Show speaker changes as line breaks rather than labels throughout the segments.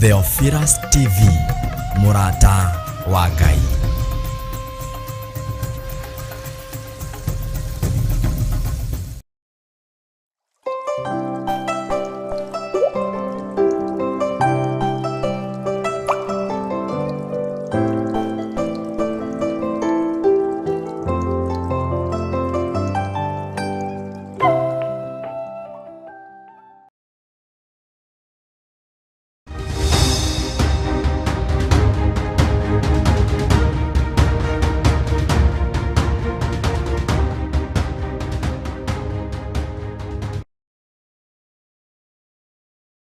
Theophilus TV, mũrata wa Ngai.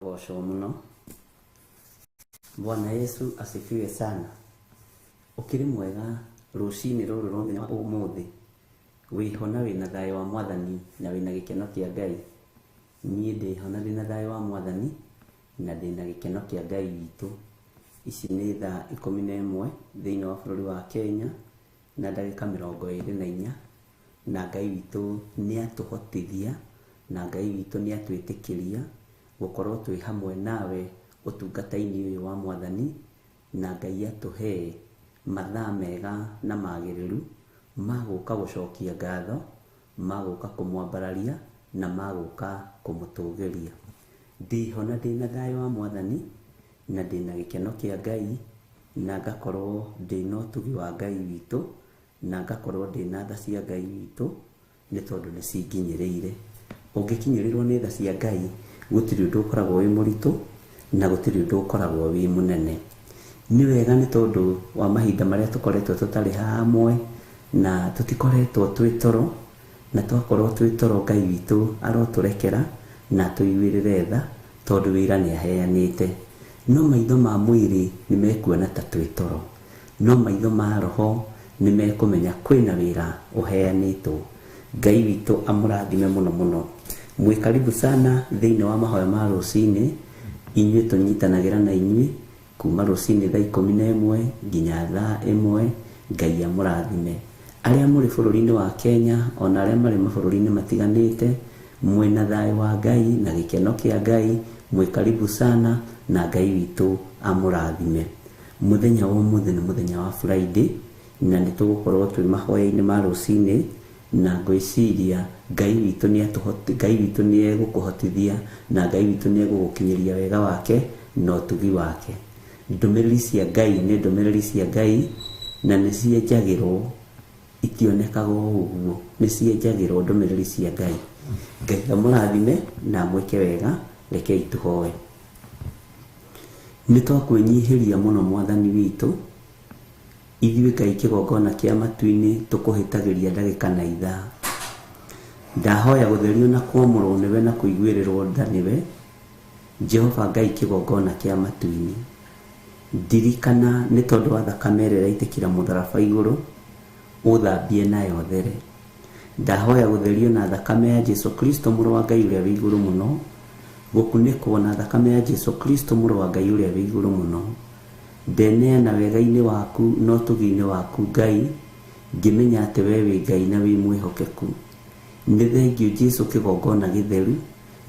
Gocwo muno. Bwana Yesu asifiwe sana. Ũkĩrĩ mwega rũcinĩ rũrũ rwa mũthenya wa ũmũthĩ? Wĩho na wĩna thayũ wa Mwathani na wĩna gĩkeno kĩa Ngai? Niĩ ndĩho na ndĩna thayũ wa Mwathani na ndĩna gĩkeno kĩa Ngai witũ. Ici nĩ thaa 11 thĩinĩ wa bũrũri wa Kenya na ndagĩka 24, na Ngai witũ nĩ atũhotithia na Ngai witũ nĩ atwĩtĩkĩria gũkorwo twĩ hamwe nawe ũtungata-inĩ ũyũ wa Mwathani, na Ngai atũhe mathaa mega na magĩrĩru ma gũka gũcokia ngatho, ma gũka kũmwambararia na ma gũka kũmũtũgĩria. Ndĩho na ndĩna thayũ wa Mwathani na ndĩna gĩkeno kĩa Ngai na ngakorwo ndĩna ũtugi wa Ngai witũ na ngakorwo ndĩna tha cia Ngai witũ nĩ tondũ nĩ cinginyĩrĩire. Ũngĩkinyĩrĩrwo nĩ tha cia Ngai gũtirĩ ũndũ ũkoragwo wĩ mũritũ na gũtirĩ ũndũ ũkoragwo wĩ mũnene. Nĩ wega nĩ tondũ wa mahinda marĩa tũkoretwo tũtarĩ hamwe na tũtikoretwo twĩ toro, na twakorwo twĩ toro Ngai witũ arotũrekera na atũiguĩrĩre tha tondũ wĩra nĩ aheanĩte. No maitho ma mwĩrĩ nĩ mekuona ta twĩ toro, no maitho ma roho nĩ mekũmenya kwĩna wĩra ũheanĩtwo. Ngai witũ amũrathime mũno mũno. Mwĩ karibu sana thĩinĩ wa mahoya ma rũcinĩ, inyuĩ tũnyitanagĩra na inyuĩ kuma rũcinĩ thaa 11 nginya thaa 1. Ngai amũrathime. Arĩa mũrĩ bũrũri-inĩ wa Kenya ona arĩa marĩ mabũrũri-inĩ matiganĩte, mwĩna thayũ wa Ngai na gĩkeno kĩa Ngai, mwĩ karibu sana na Ngai witũ amũrathime. Mũthenya wa ũmũthĩ nĩ mũthenya wa Friday na nĩ tũgũkorwo twĩ mahoya-inĩ ma rũcinĩ, na ngwĩciria Ngai witũ nĩ atũhoti, Ngai witũ nĩ egũkũhotithia na Ngai witũ nĩ egũgũkinyĩria wega wake na ũtugi wake. Ndũmĩrĩri cia Ngai nĩ ndũmĩrĩri cia Ngai na nĩ cienjagĩrwo, itionekaga o ũguo, nĩ cienjagĩrwo ndũmĩrĩri cia Ngai. Ngai amũrathime na amwĩke wega. Rekei tũhoe. Nĩ twakwĩnyihĩria mũno Mwathani witũ, ithuĩ Ngai kĩgongona kĩa matu-inĩ tũkũhĩtagĩria ndagĩka na ithaa. Ndahoya gũtherio na kwamũrwo nĩwe na kũiguĩrĩrwo tha nĩwe, Jehova Ngai kĩgongona kĩa matu-inĩ. Ndirikana nĩ tondũ wa thakame ĩrĩa ĩraitĩkĩra mũtharaba igũrũ, ũthambie nayo there. Ndahoya gũtherio na thakame ya Jesu Kristo mũrũ wa Ngai ũrĩa wĩ igũrũ mũno, gũkunĩkwo na thakame ya Jesu Kristo mũrũ wa Ngai ũrĩa wĩ igũrũ mũno. Ndeneana wega-inĩ waku na ũtugi-inĩ waku Ngai, ngĩmenya atĩ we wĩ Ngai na wĩ mwĩhokeku. Nĩ thengiũ Jesu kĩgongona gĩtheru,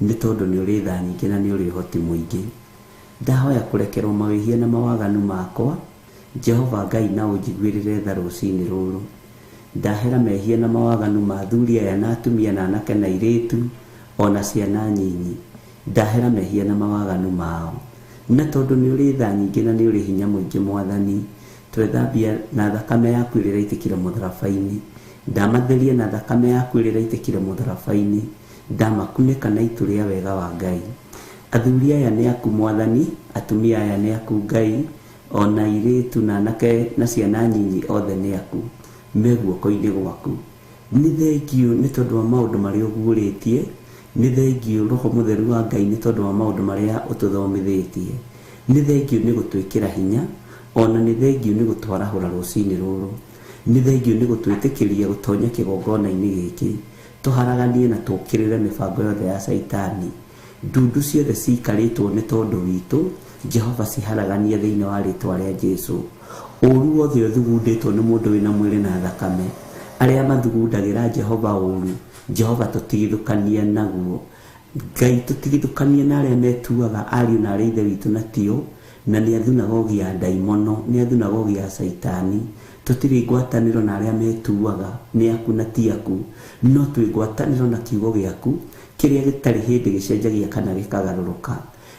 nĩ tondũ nĩ ũrĩ tha nyingĩ na nĩ ũrĩ ũhoti mũingĩ. Ndahoya kũrekerwo mawĩhia na mawaganu makwa, Jehova Ngai na ũnjiguĩrĩre tha rũcinĩ rũrũ. Ndahera mehia na mawaganu ma athuri aya na atumia na anake na airĩtu o na ciana nyinyi. Ndahera mehia na mawaganu mao. Na tondũ nĩ ũrĩ tha nyingĩ na nĩ ũrĩ hinya mũingĩ Mwathani, twethambia na thakame yaku ĩrĩa ĩraitĩkire mũtharaba-inĩ. Ndamatheria na thakame yaku ĩrĩa ĩraitĩkire mũtharaba-inĩ. Ndamakunĩka na itu rĩa wega wa Ngai. Athuri aya nĩ aku Mwathani, atumia aya nĩ aku Ngai, o na airĩtu na anake na ciana nyinyi othe nĩ aku, me guoko-inĩ gwaku. Nĩ thengiũ nĩ tondũ wa maũndũ marĩa ũguũrĩtie, nĩ thengiũ Roho Mũtheru wa Ngai nĩ tondũ wa maũndũ marĩa ũtũthomithĩtie. Nĩ thengiũ nĩ gũtwĩkĩra hinya, o na nĩ thengiũ nĩ gũtwarahũra rũcinĩ rũrũ. Nĩ thengiũ nĩ gũtwĩtĩkĩria gũtonya kĩgongona-inĩ gĩkĩ, tũharaganie na tũũkĩrĩre mĩbango yothe ya Caitani. Ndundu ciothe ciikarĩtwo nĩ tondũ witũ, Jehova ciharaganie thĩinĩ wa rĩtwa rĩa Jesu. Ũũru wothe ũthugundĩtwo nĩ mũndũ wĩna mwĩrĩ na thakame, arĩa mathugundagĩra Jehova ũũru, Jehova tũtigithũkanie naguo. Ngai tũtigithũkanie na arĩa metuaga ariũ na arĩ ithe witũ na tio, Na nĩ a thunagogi ya ndaimono, nĩ a thunagogi ya caitani. Tũtirĩ ngwatanĩro na arĩa metuaga nĩ aku na ti aku, no twĩ ngwatanĩro na kiugo gĩaku kĩrĩa gĩtarĩ hĩndĩ gĩcenjagia kana gĩkagarũrũka.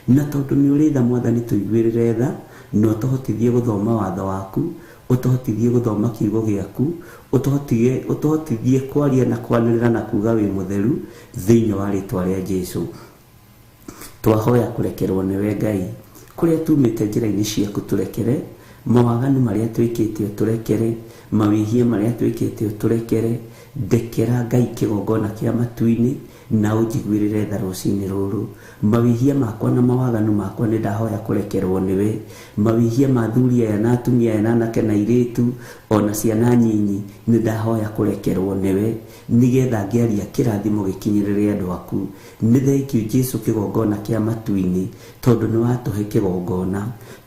Na tondũ nĩ ũrĩ tha Mwathani, tũiguĩrĩre tha na ũtũhotithie gũthoma watho waku, ũtũhotithie gũthoma kiugo gĩaku, ũtũhotithie kwaria na kwanĩrĩra na kuga wĩ mũtheru thĩinĩ wa rĩtwa rĩa Jesũ. Twahoya kũrekerwo nĩwe Ngai, kũrĩa tumĩte njĩra-inĩ ciaku tũrekere, mawaganu marĩa twĩkĩte ũtũrekere, mawĩhia marĩa twĩkĩte ũtũrekere. Ndekera Ngai kĩgongona kĩa matu-inĩ na ũnjiguĩrĩre tha rũcinĩ rũrũ. Mawĩhia makwa na mawaganu makwa nĩ ndahoya kũrekerwo nĩwe. Mawĩhia ma athuri aya na atumia aya na anake na airĩtu ona ciana nyinyi nĩ ndahoya kũrekerwo nĩwe, nĩgetha ngĩaria kĩrathimo gĩkinyĩrĩre andũ aku. Nĩ thengiũ Jesũ kĩgongona kĩa matu-inĩ, tondũ nĩ watũhe kĩgongona.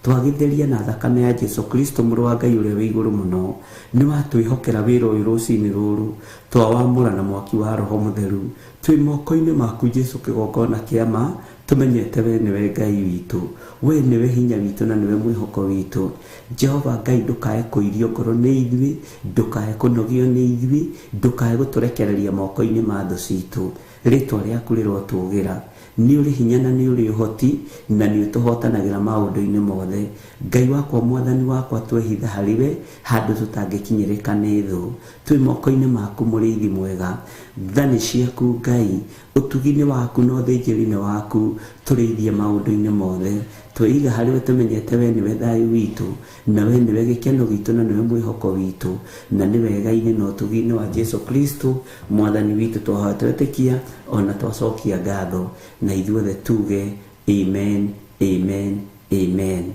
Twagĩtheria na thakame ya Jesũ Kristo mũrũ wa Ngai ũrĩa wĩ igũrũ mũno. Nĩ watwĩhokera wĩra ũyũ rũcinĩ rũrũ, twawamũra na mwaki wa Roho Mũtheru. Twĩ moko-inĩ maku Jesũ kĩgongona kĩa ma, tũmenyete we nĩwe Ngai witũ, we nĩwe hinya witũ na nĩwe mwĩhoko witũ. Jehova Ngai, ndũkae kũirio ngoro nĩ ithuĩ, ndũkae kũnogio nĩ ithuĩ, ndũkae gũtũrekereria moko-inĩ ma thũ citũ. Rĩtwa rĩaku rĩrotũgĩra. Nĩ ũrĩ hinya na nĩ ũrĩ ũhoti na nĩ ũtũhotanagĩra maũndũ-inĩ mothe. Ngai wakwa, Mwathani wakwa, twehitha harĩ we handũ tũtangĩkinyĩrĩka nĩ thũ. Twĩ moko-inĩ maku mũrĩithi mwega. Tha nĩ ciaku Ngai, ũtugi nĩ waku na ũthĩnjĩri nĩ waku, tũrĩithie maũndũ-inĩ mothe. Twĩiga harĩ we tũmenyete we nĩwe thayũ witũ, na we nĩwe gĩkeno gitũ na nĩwe mwĩhoko witũ, na nĩ wega-inĩ na ũtugi-inĩ wa Jesũ Kristo Mwathani witũ twahoya twetĩkia ona twacokia ngatho, na ithuothe tuge amen, amen, amen.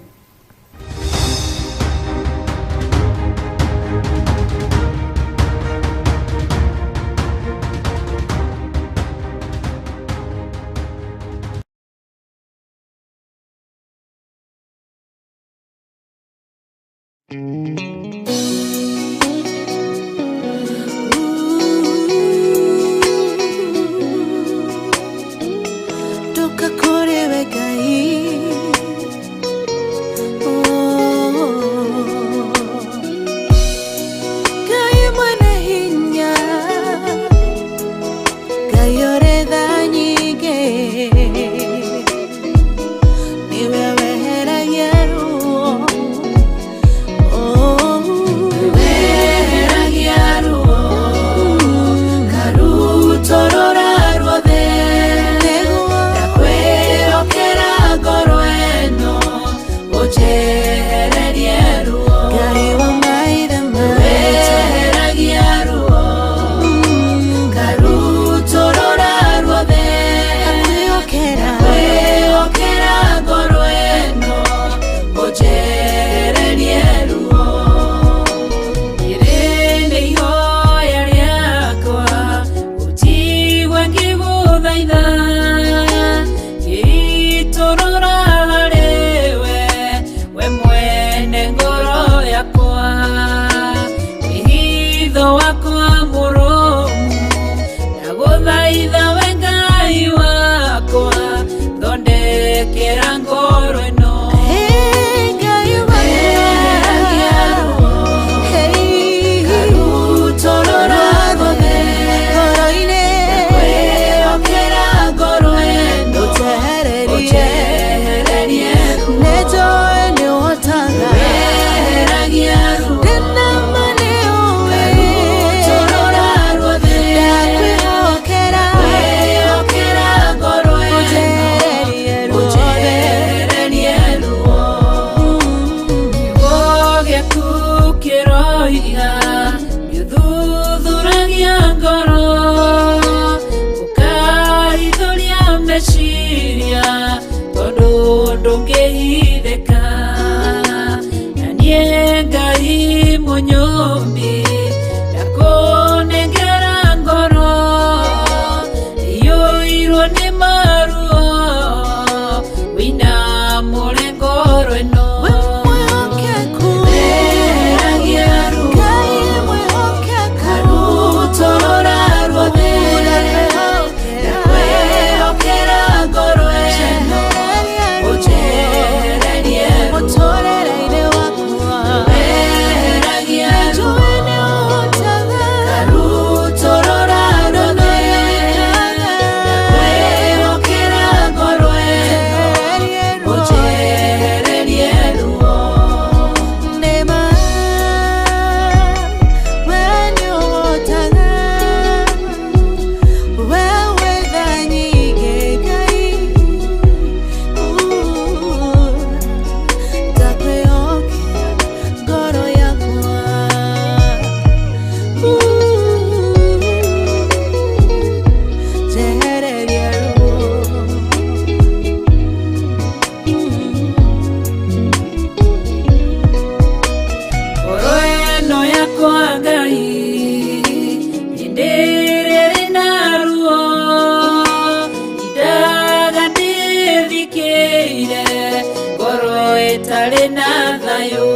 Itarĩ na thayũ.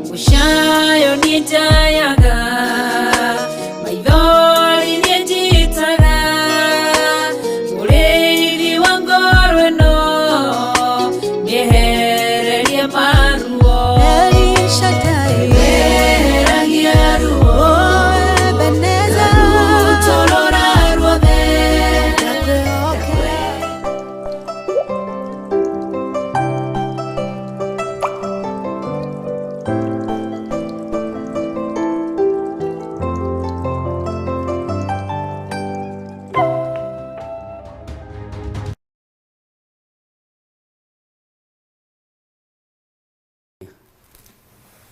Mũcayo niĩ njayaga, maithori niĩ njitaga, mũrĩithi wa ngoro ĩno nĩehererie maruo.
El Shaddai,
Eheragia ruo,
oh Ebenezer,
ngarutũrũra ruothe.
Ndakwĩhokera.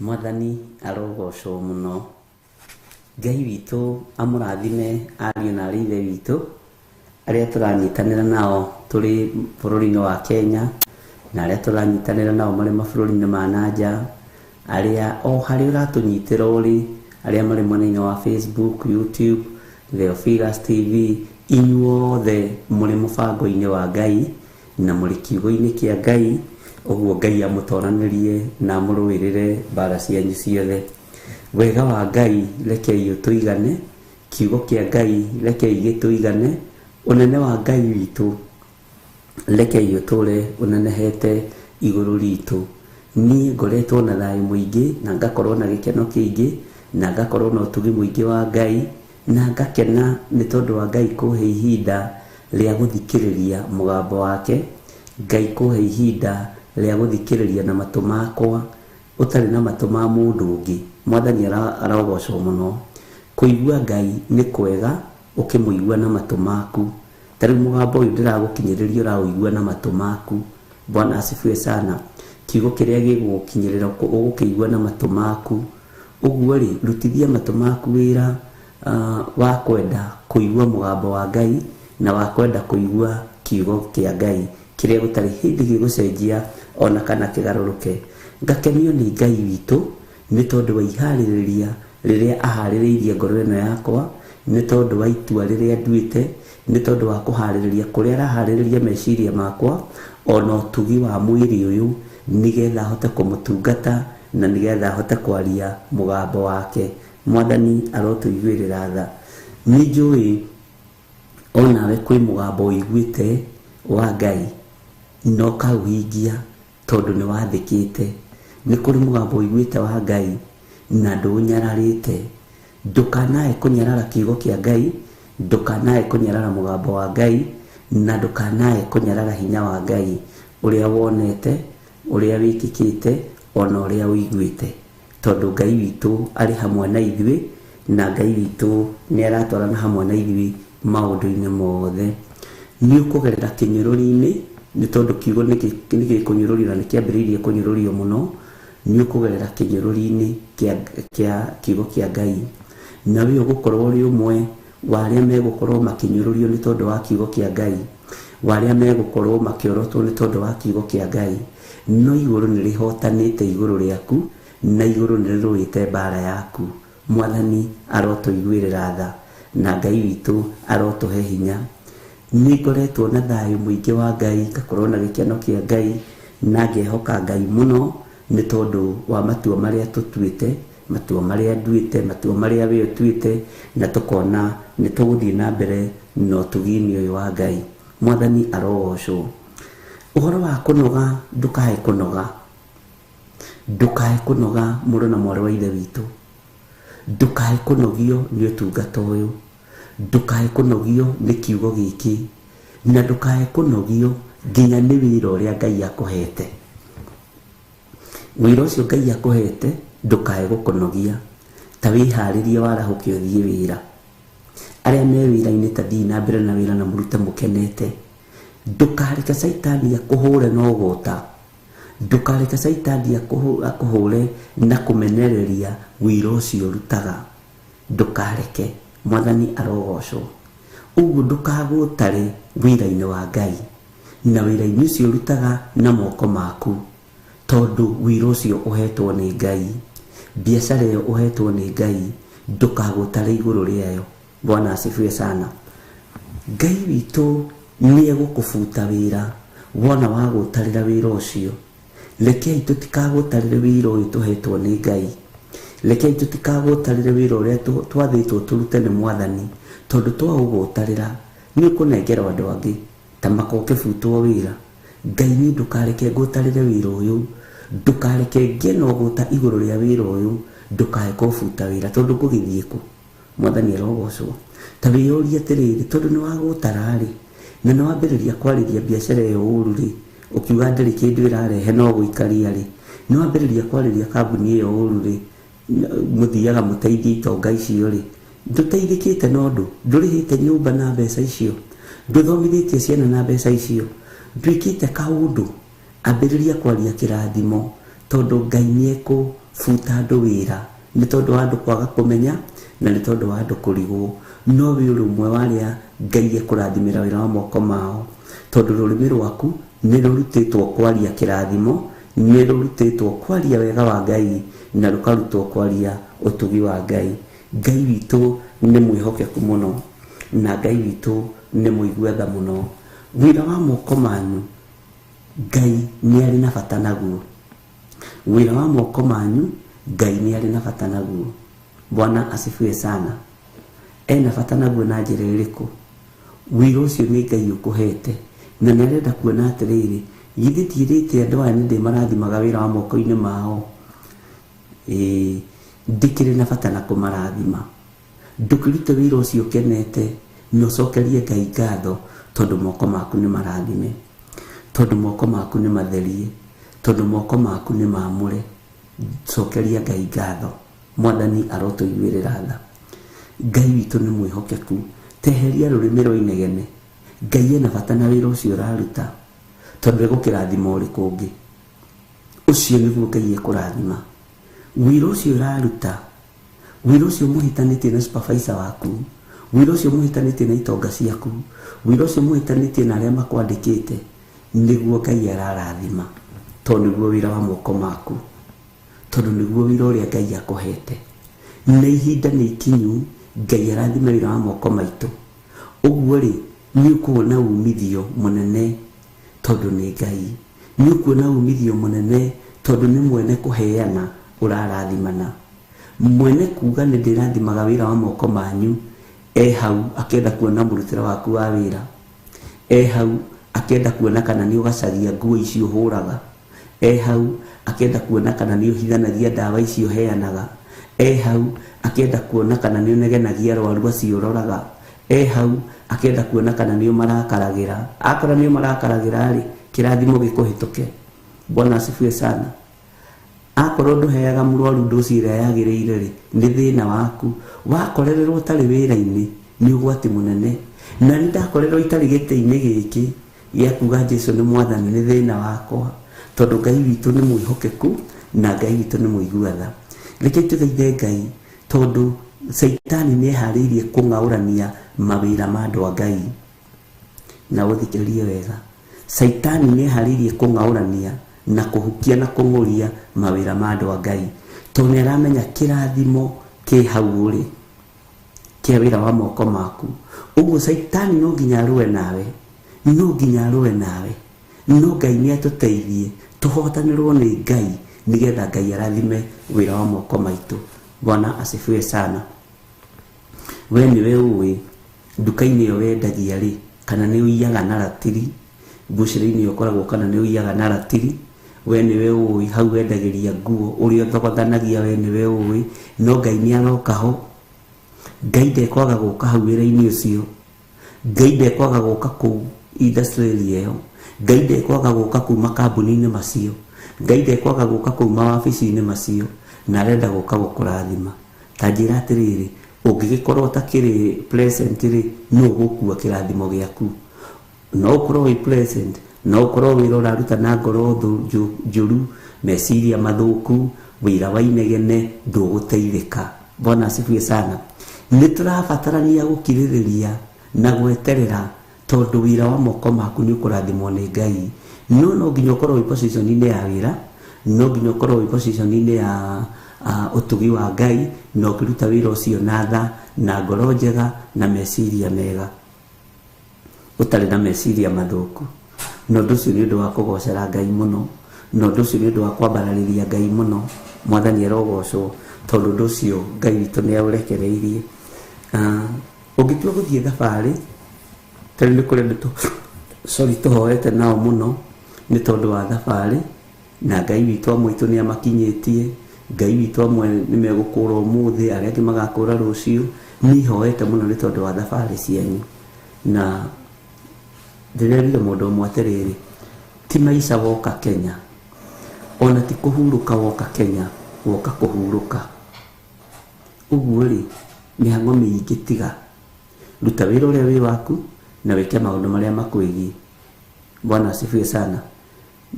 Mwathani arogocwo mũno. Ngai witũ amũrathime ariũ na arĩ ithe witũ arĩa tũranyitanĩra nao tũrĩ bũrũri-inĩ wa Kenya na arĩa tũranyitanĩra nao marĩ mabũrũri-inĩ ma nanja, arĩa o harĩa ũratũnyitĩra ũrĩ, arĩa marĩ mwena-inĩ wa Facebook, YouTube, Theophilus TV, inyuothe mũrĩ mũbango-inĩ wa Ngai na mũrĩ kiugo-inĩ kĩa Ngai, ũguo Ngai amũtoranĩrie na amũrũĩrĩre mbara cianyu ciothe. Wega wa Ngai rekei ũtũigane, kiugo kĩa Ngai rekei gĩtũigane, ũnene wa Ngai witũ rekei ũtũre ũnenehete igũrũ ritũ. Niĩ ngoretwo na thayũ mũingĩ na ngakorwo na gĩkeno kĩingĩ na ngakorwo na ũtugi mũingĩ wa Ngai na ngakena nĩ tondũ wa Ngai kũhe ihinda rĩa gũthikĩrĩria mũgambo wake, Ngai kũhe ihinda rĩa gũthikĩrĩria na matũ makwa ũtarĩ na matũ ma mũndũ ũngĩ. Mwathani arogocwo mũno. Kũigua Ngai nĩ kwega ũkĩmũigua na matũ maku. Ta rĩu mũgambo ũyũ ndĩragũkinyĩrĩria ũraũigua na matũ maku. Bwana asifiwe sana. Kiugo kĩrĩa gĩgũgũkinyĩrĩra ũgũkĩigua na matũ maku. Ũguo rĩ, rutithia matũ maku wĩra wa kwenda kũigua mũgambo wa Ngai na wa kwenda kũigua kiugo kĩa Ngai kĩrĩa gũtarĩ hĩndĩ gĩgũcenjia ona kana kĩgarũrũke. Ngakenio nĩ Ngai witũ nĩ tondũ wa iharĩrĩria rĩrĩa aharĩrĩirie ngoro ĩno yakwa, nĩ tondũ wa itua rĩrĩa nduĩte, nĩ tondũ wa kũharĩrĩria kũrĩa araharĩrĩria meciria makwa ona ũtugi wa mwĩrĩ ũyũ nĩgetha ahote kũmũtungata na nĩgetha ahote kwaria mũgambo wake. Mwathani arotũiguĩrĩra tha. Nĩ njũĩ onawe kwĩ mũgambo ũiguĩte wa Ngai na ũkaũhingia tondũ nĩ wathĩkĩte. Nĩ kũrĩ mũgambo ũiguĩte wa Ngai na ndũũnyararĩte. Ndũkanae kũnyarara kiugo kĩa Ngai, ndũkanae kũnyarara mũgambo wa Ngai, na ndũkanae kũnyarara hinya wa Ngai ũrĩa wonete, ũrĩa wĩkĩkĩte, ona ũrĩa ũiguĩte. Tondũ Ngai witũ arĩ hamwe na ithuĩ na Ngai witũ nĩ aratwarana hamwe na ithuĩ maũndũ-inĩ mothe. Nĩ ũkũgerera kĩnyũrũri-inĩ nĩ tondũ kiugo nĩ gĩkũnyũrũrio na nĩ kĩambĩrĩirie kũnyũrũrio mũno. Nĩ ũkũgerera kĩnyũrũri-inĩ kĩa kiugo kĩa Ngai, na we ũgũkorwo ũrĩ ũmwe wa arĩa megũkorwo makĩnyũrũrio nĩ tondũ wa kiugo kĩa Ngai, wa arĩa megũkorwo makĩorotwo nĩ tondũ wa kiugo kĩa Ngai. No igũrũ nĩ rĩhotanĩte igũrũ rĩaku na igũrũ nĩ rĩrũĩte mbara yaku. Mwathani arotũiguĩrĩra tha na Ngai witũ arotũhe hinya. Nĩ ngoretwo na thayũ mũingĩ wa Ngai, ngakorwo na gĩkeno kĩa Ngai na ngehoka Ngai mũno nĩ tondũ wa matua marĩa tũtuĩte, matua marĩa nduĩte, matua marĩa we ũtuĩte, na tũkona nĩ tũgũthiĩ na mbere na ũtugi-inĩ ũyũ wa Ngai. Mwathani arogocwo. Ũhoro wa kũnoga, ndũkae kũnoga. Ndũkae kũnoga mũrũ na mwarĩ wa ithe witũ. Ndũkae kũnogio nĩ ũtungata ũyũ. Ndũkae kũnogio nĩ kiugo gĩkĩ. Na ndũkae kũnogio nginya nĩ wĩra ũrĩa Ngai akũhete. Wĩra ũcio Ngai akũhete ndũkae gũkũnogia. Ta wĩharĩrie warahũke ũthiĩ wĩra. Arĩa me wĩra-inĩ ta thiĩ na mbere na wĩra na mũrute mũkenete. Ndũkareke caitani akũhũre na ũgũta. Ndũkareke caitani akũhũre na kũmenereria wĩra ũcio ũrutaga. Ndũkareke. Mwathani arogocwo. Ũguo ndũkagũtare wĩra-inĩ wa Ngai na wĩra-inĩ ũcio ũrutaga na moko maku, tondũ wĩra ũcio ũhetwo nĩ Ngai, biacara ĩyo ũhetwo nĩ Ngai, ndũkagũtare igũrũ rĩayo. Bwana asifiwe sana. Ngai witũ nĩ egũkũbuta wĩra wona wagũtarĩra wĩra ũcio. Rekei tũtikagũtarĩre wĩra ũyũ tũhetwo nĩ Ngai. Rekei tũtikagũtarĩre wĩra ũrĩa twathĩtwo tũrute nĩ Mwathani, tondũ twaũgũtarĩra nĩ ũkũnengerwo andũ angĩ ta makoke butwo wĩra. Ngai niĩ ndũkareke ngũtarĩre wĩra ũyũ, ndũkareke ngĩe na ũgũta igũrũ rĩa wĩra ũyũ, ndũkae kũbuta wĩra tondũ ngũgĩthiĩ kũ? Mwathani arogocwo. Ta wĩyũrie atĩrĩrĩ, tondũ nĩ wagũtara rĩ, na nĩ wambĩrĩria kwarĩria biacara ĩyo ũru rĩ, ũkiuga ndĩrĩ kĩndũ ĩrarehe no gũikaria rĩ, nĩ wambĩrĩria kwarĩria kambuni ĩyo ũru rĩ, mũthiaga mũteithie itonga icio rĩ, ndũteithĩkĩte na ũndũ, ndũrĩhĩte nyũmba na mbeca icio, ndũthomithĩtie ciana na mbeca icio, ndwĩkĩte kaũndũ. Ambĩrĩria kwaria kĩrathimo, tondũ Ngai nĩ ekũbuta andũ wĩra nĩ tondũ wa andũ kwaga kũmenya na nĩ tondũ wa andũ kũrigwo. No wĩ ũrĩ ũmwe wa arĩa Ngai ekũrathimĩra wĩra wa moko mao, tondũ rũrĩmĩ rwaku nĩ rũrutĩtwo kwaria kĩrathimo, nĩ rũrutĩtwo kwaria wega wa Ngai, na rũkarutwo kwaria ũtugi wa Ngai. Ngai witũ nĩ mwĩhokeku mũno, na Ngai witũ nĩ mũigua tha mũno. Wĩra wa moko manyu Ngai nĩ arĩ na bata naguo. Wĩra wa moko manyu Ngai nĩ arĩ na bata naguo. Bwana asifiwe sana. Ena bata naguo na njĩra ĩrĩkũ? Wĩra ũcio nĩ Ngai ũkũhete, na nĩ arenda kuona atĩrĩrĩ, githĩ tiĩrĩte andũ aya nĩ ndĩmarathimaga wĩra wa moko-inĩ mao? Ĩĩ, ndĩkĩrĩ na bata na kũmarathima. Ndũkĩrute wĩra ũcio ũkenete na ũcokerie Ngai ngatho, tondũ moko maku nĩ marathime, tondũ moko maku nĩ matherie, tondũ moko maku nĩ maamũre. Cokeria Ngai ngatho. Mwathani arotũiguĩrĩra tha. Ngai witũ nĩ mwĩhokeku. Teheria rũrĩmĩ rwa inegene. Ngai ena bata na wĩra ũcio ũraruta, tondũ egũkĩrathima ũrĩkũ ũngĩ. Ũcio nĩguo Ngai ekũrathima. Wĩra ũcio ũraruta, wĩra ũcio mũhĩtanĩtie na supervisor waku, wĩra ũcio mũhĩtanĩtie na itonga ciaku, wĩra ũcio mũhĩtanĩtie na arĩa makwandĩkĩte, nĩguo Ngai ararathima, tondũ nĩguo wĩra wa moko maku, tondũ nĩguo wĩra ũrĩa Ngai akũhete. Na ihinda nĩ ikinyu Ngai arathime wĩra wa moko maitũ. Ũguo rĩ, nĩ ũkuona umithio mũnene tondũ nĩ Ngai. Nĩ ũkuona umithio mũnene tondũ nĩ mwene kũheana ũrarathimana. Mwene kuga nĩ ndĩrathimaga wĩra wa moko manyu, e hau akĩenda kuona mũrutĩre waku wa wĩra, e hau akĩenda kuona kana nĩ ũgacagia nguo icio ũhũraga, e hau akĩenda kuona kana nĩ ũhithanagia ndawa icio ũheanaga, e hau akĩenda kuona kana nĩ ũnegenagia arwaru acio ũroraga, e hau akĩenda kuona kana nĩ ũmarakaragĩra. Akora nĩ ũmarakaragĩra rĩ, kĩrathimo gĩkũhĩtũke. Bwana asifiwe sana. Akorwo ndũheaga mũrwaru ndoci ĩrĩa yagĩrĩire rĩ, nĩ thĩna waku. Wakorererwo ũtarĩ wĩra-inĩ nĩ ũgwati mũnene. Na nĩ ndakorerwo itarĩ gĩtĩ-inĩ gĩkĩ gĩa kuga Jesu nĩ Mwathani, nĩ thĩna wakwa, tondũ Ngai witũ nĩ mwĩhokeku na Ngai witũ nĩ mũigua tha. Reke tũthaithe Ngai, tondũ Caitani nĩ eharĩirie kũng'aũrania mawĩra ma andũ a Ngai. Na ũthikĩrĩrie wega, Caitani nĩ eharĩirie kũng'aũrania na kũhukia na kũng'ũria mawĩra ma andũ a Ngai, tondũ nĩ aramenya kĩrathimo kĩ hau ũrĩ kĩa wĩra wa moko maku. Ũguo Caitani no nginya arũe nawe, no nginya arũe nawe. No Ngai nĩ atũteithie tũhotanĩrwo nĩ Ngai, nĩgetha Ngai arathime wĩra wa moko maitũ. Bwana asifiwe sana. We nĩwe ũĩ nduka-inĩ ĩyo wendagia rĩ, kana nĩ ũiyaga na ratiri, mbucĩrĩ-inĩ ĩyo ũkoragwo kana nĩ ũiyaga na ratiri. We nĩwe ũĩ hau wendagĩria nguo, ũrĩa ũthogothanagia we nĩwe ũĩ. No Ngai nĩ aroka ho. Ngai ndekwaga gũka hau wĩra-inĩ ũcio. Ngai ndekwaga gũka kũu industry ĩyo. Ngai ndekwaga gũka kũu makambuni-inĩ macio. Ngai ndekwaga gũka kũu mawabici-inĩ macio, na arenda gũka gũkũrathima. Ta njĩra atĩrĩrĩ, ũngĩgĩkorwo ũtakĩrĩ present rĩ, nũ ũgũkua kĩrathimo gĩaku? No ũkorwo wĩ present, no ũkorwo wĩra ũraruta na ngoro njũru, meciria mathũku, wĩra wa inegene, ndũgũteithĩka. Bwana asifiwe sana. Nĩ tũrabatarania gũkirĩrĩria na gweterera, tondũ wĩra wa moko maku nĩ ũkũrathimwo nĩ Ngai. No no nginya ũkorwo wĩ position-inĩ ya wĩra, no nginya ũkorwo wĩ position-inĩ ya ũtugi wa Ngai, na ũkĩruta wĩra ũcio na tha, na ngoro njega, na meciria mega, ũtarĩ na meciria mathũku. Na ũndũ ũcio nĩ ũndũ wa kũgocera Ngai mũno, Na ũndũ ũcio nĩ ũndũ wa kwambararĩria Ngai mũno. Mwathani arogocwo, tondũ ũndũ ũcio Ngai witũ nĩ aũrekereirie. Ũngĩtua gũthiĩ thabarĩ, tarĩu nĩ kũrĩ andũ sorry, tũhoete nao mũno nĩ tondũ wa thabarĩ, na Ngai witũ amwe aitũ nĩ amakinyĩtie. Ngai witũ amwe nĩ megũkũra ũmũthĩ, arĩa angĩ magakũra rũciũ. Niĩ hoete mũno nĩ tondũ wa thabarĩ cianyu. Na ndĩrerire mũndũ ũmwe atĩrĩrĩ, ti maica woka Kenya, ona ti kũhurũka woka Kenya, woka kũhurũka. Ũguo rĩ, mĩhang'o mĩingĩ tiga. Ruta wĩra ũrĩa wĩ waku na wĩke maũndũ marĩa makwĩgiĩ. Bwana asifiwe sana.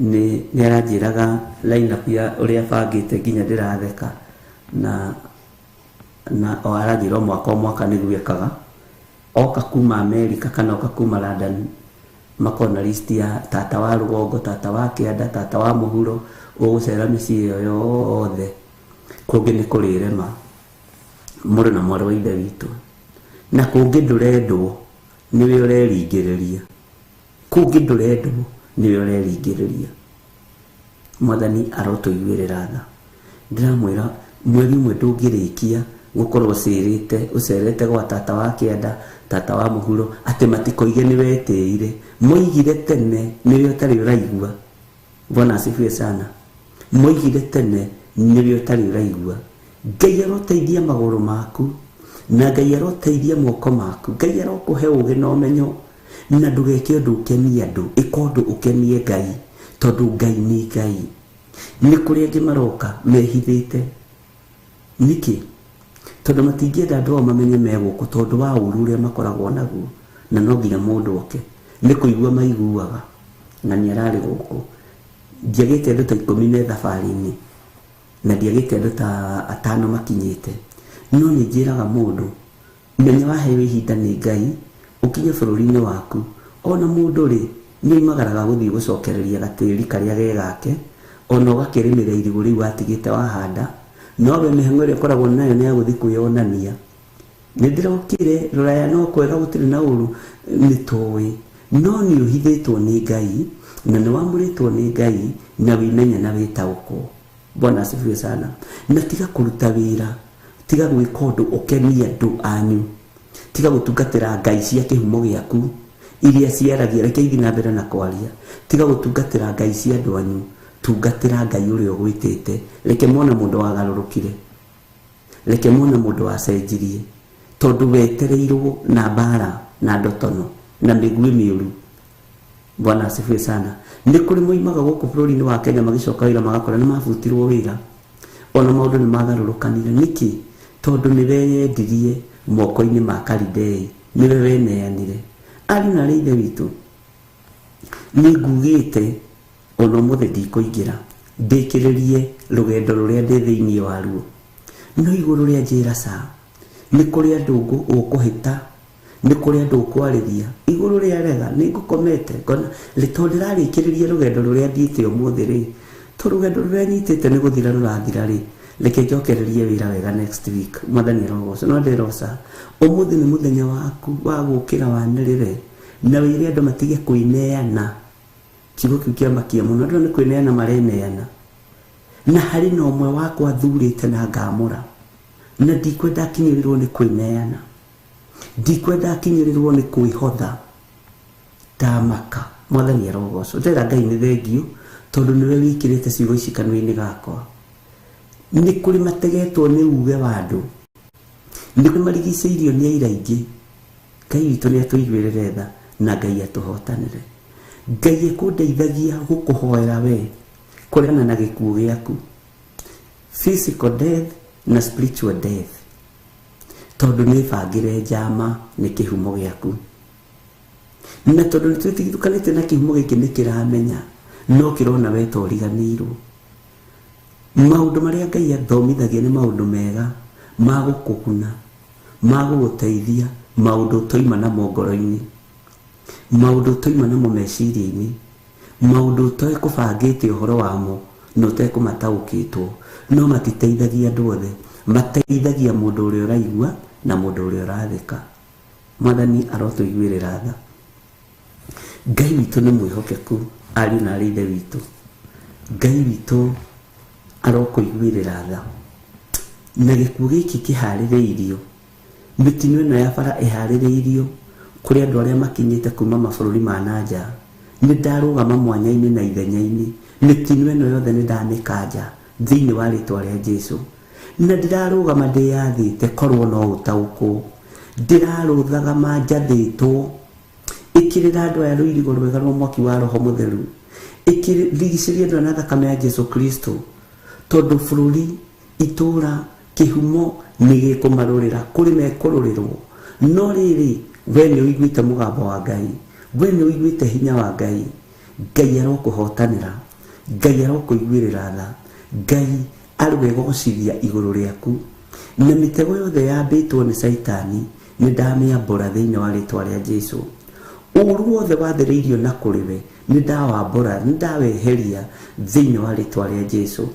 Nĩ aranjĩraga line up ya ũrĩa bangĩte nginya ndĩratheka, na o aranjĩra o mwaka o mwaka nĩguo ekaga. Oka kuma America kana oka kuma London, makona list ya tata wa rũgongo, tata wa kĩanda, tata wa mũhuro, ũgũcera mĩciĩ ĩyo yothe. Kũngĩ nĩ kũrĩrema mũrũ na mwarĩ wa ithe witũ, na kũngĩ ndũrendwo nĩwe ũreringĩrĩria, kũngĩ ndũrendwo nĩwe ũreringĩrĩria. Mwathani arotũiguĩrĩra tha. Ndĩramwĩra mweri ũmwe ndũngĩrĩkia gũkorwo ũcĩrĩte, ũcerete gwa tata wa kĩanda, tata wa mũhuro, atĩ matikoige nĩ wetĩire. Moigire tene nĩwe ũtarĩ ũraigua. Bwana asifiwe sana. Moigire tene nĩwe ũtarĩ ũraigua. Ngai aroteithia magũrũ maku, na Ngai aroteithia moko maku. Ngai arokũhe ũgĩ na ũmenyo, na ndũgeke ũndũ ũkenie andũ, ĩka ũndũ ũkenie Ngai, tondũ Ngai nĩ Ngai. Nĩ kũrĩ angĩ maroka mehithĩte. Nĩkĩ? Tondũ matingĩenda andũ ao mamenye me gũkũ, tondũ wa ũru ũrĩa makoragwo naguo, na no nginya mũndũ oke. Nĩ kũigua maiguaga, na nĩ ararĩ gũkũ. Ndiagĩte andũ ta 10 me thabarĩ-inĩ, na ndiagĩte andũ ta 5 makinyĩte. No nĩ njĩraga mũndũ, menya waheo ihinda nĩ Ngai, ũkinye bũrũri-inĩ waku. Ona mũndũ rĩ, nĩ oimagaraga gũthiĩ gũcokereria gatĩri karĩa ge gake, ona ũgakĩrĩmĩra irigũ rĩu watigĩte wahanda, no we mĩhang'o ĩrĩa ũkoragwo nayo nĩ ya gũthiĩ kwĩyonania. Nĩ ndĩrokire rũraya no kwega gũtirĩ na ũru, nĩ tũĩ. No nĩ ũhithĩtwo nĩ Ngai, na nĩ wamũrĩtwo nĩ Ngai, na wĩmenye na wĩtaũkwo. Bwana asifiwe sana. Na tiga kũruta wĩra, tiga gwĩka ũndũ ũkenie andũ anyu, tiga gũtungatĩra ngai cia kĩhumo gĩaku iria ciaragia, reke ithiĩ na mbere na kwaria. Tiga gũtungatĩra ngai cia andũ anyu, tungatĩra Ngai ũrĩa ũgwĩtĩte. Reke mone mũndũ wagarũrũkire, reke mone mũndũ wacenjirie, tondũ wetereirwo na mbara na ndotono na mĩguĩ mĩũru. Bwana asifiwe sana. Nĩ kũrĩ moimaga gũkũ bũrũri-inĩ wa Kenya magĩcoka wĩra magakora nĩ mabutirwo wĩra, ona maũndũ nĩ magarũrũkanire. Nĩkĩ? Tondũ nĩ weyendirie moko-inĩ ma Kalidei, nĩwe weneanire. Ariũ na arĩ ithe witũ, nĩ ngugĩte ona ũmũthĩ ndikũingĩra ndĩkĩrĩrie rũgendo rũrĩa ndĩ thĩinĩ waruo, no igũrũ rĩa njĩra ca nĩ kũrĩ andũ ũkũhĩta, nĩ kũrĩ andũ ũkwarĩria igũrũ rĩa rega. Nĩ ngũkomete ngona tondũ ndĩrarĩkĩrĩria rũgendo rũrĩa thiĩte ũmũthĩ rĩ, to rũgendo rũrĩa nyitĩte nĩ gũthira rũrathira rĩ, reke njokererie wĩra wega next week. Mwathani arogocwo. No ndĩroca ũmũthĩ nĩ mũthenya waku wa gũkĩra wanĩrĩre na wĩre andũ matige kwĩneana. Kiugo kĩu kĩamakia mũno, andũ nĩ kwĩneana mareneana, na harĩ na ũmwe wakwa thurĩte na ngamũra, na ndikwenda akinyĩrĩrwo nĩ kwĩneana, ndikwenda akinyĩrĩrwo nĩ kwĩhotha. Ndamaka. Mwathani arogocwo. Ndĩrera Ngai nĩ thengio tondũ nĩwe wĩkĩrĩte ciugo ici kanua-inĩ gakwa. Nĩ kũrĩ mategetwo nĩ uge wa andũ, nĩ kũrĩ marigicĩirio nĩ aira aingĩ. Ngai witũ nĩ atũiguĩrĩre tha na Ngai atũhotanĩre. Ngai ekũndeithagia gũkũhoera we kũregana na gĩkuũ gĩaku, physical death na spiritual death, tondũ nĩ bangĩre njama nĩ kĩhumo gĩaku, na tondũ nĩ twĩtigithũkanĩte na kĩhumo gĩkĩ nĩ kĩramenya no kĩrona we ta ũriganĩirwo. Maũndũ marĩa Ngai athomithagia nĩ maũndũ mega ma gũkũguna, ma gũgũteithia, maũndũ ũtoima namo ngoro-inĩ, maũndũ ũtoima namo meciria-inĩ, maũndũ ũtekũbangĩte ũhoro wamo na ũtekũmataũkĩtwo, no matiteithagia andũ othe, mateithagia mũndũ ũrĩa ũraigua na mũndũ ũrĩa ũrathĩka. Mwathani arotũiguĩrĩra tha. Ngai witũ nĩ mwĩhokeku, ariũ na arĩ ithe witũ. Ngai witũ arokũiguĩrĩra tha. Na gĩkuũ gĩkĩ kĩharĩrĩirio, mĩtino ĩno ya bara ĩharĩrĩirio kũrĩ andũ arĩa makinyĩte kuma mabũrũri ma na nja. Nĩ ndarũgama mwanya-inĩ na ithenya-inĩ, mĩtino ĩno yothe nĩ ndamĩkanja thĩinĩ wa rĩtwa rĩa Jesu. Na ndĩrarũgama ndĩyathĩte korwo no ũtaũkwo, ndĩrarũthaga manjathĩtwo. Ĩkĩrĩra andũ aya rũirigo rwega rwa mwaki wa Roho Mũtheru, rigicĩria andũ aya na thakame ya Jesu Kristo, tondũ bũrũri, itũra, kĩhumo nĩ gĩkũmarũrĩra, kũrĩ mekũrũrĩrwo. No rĩrĩ, we nĩ ũiguĩte mũgambo wa Ngai, we nĩ ũiguĩte hinya wa Ngai. Ngai arokũhotanĩra, Ngai arokũiguĩrĩra tha, Ngai arwegocithia igũrũ rĩaku. Na mĩtego yothe yambĩtwo nĩ Caitani nĩ ndamĩambũra thĩinĩ wa rĩtwa rĩa Jesu. Ũru wothe wathĩrĩirio na kũrĩ we nĩ ndawambũra, nĩ ndaweheria thĩinĩ wa rĩtwa rĩa Jesu.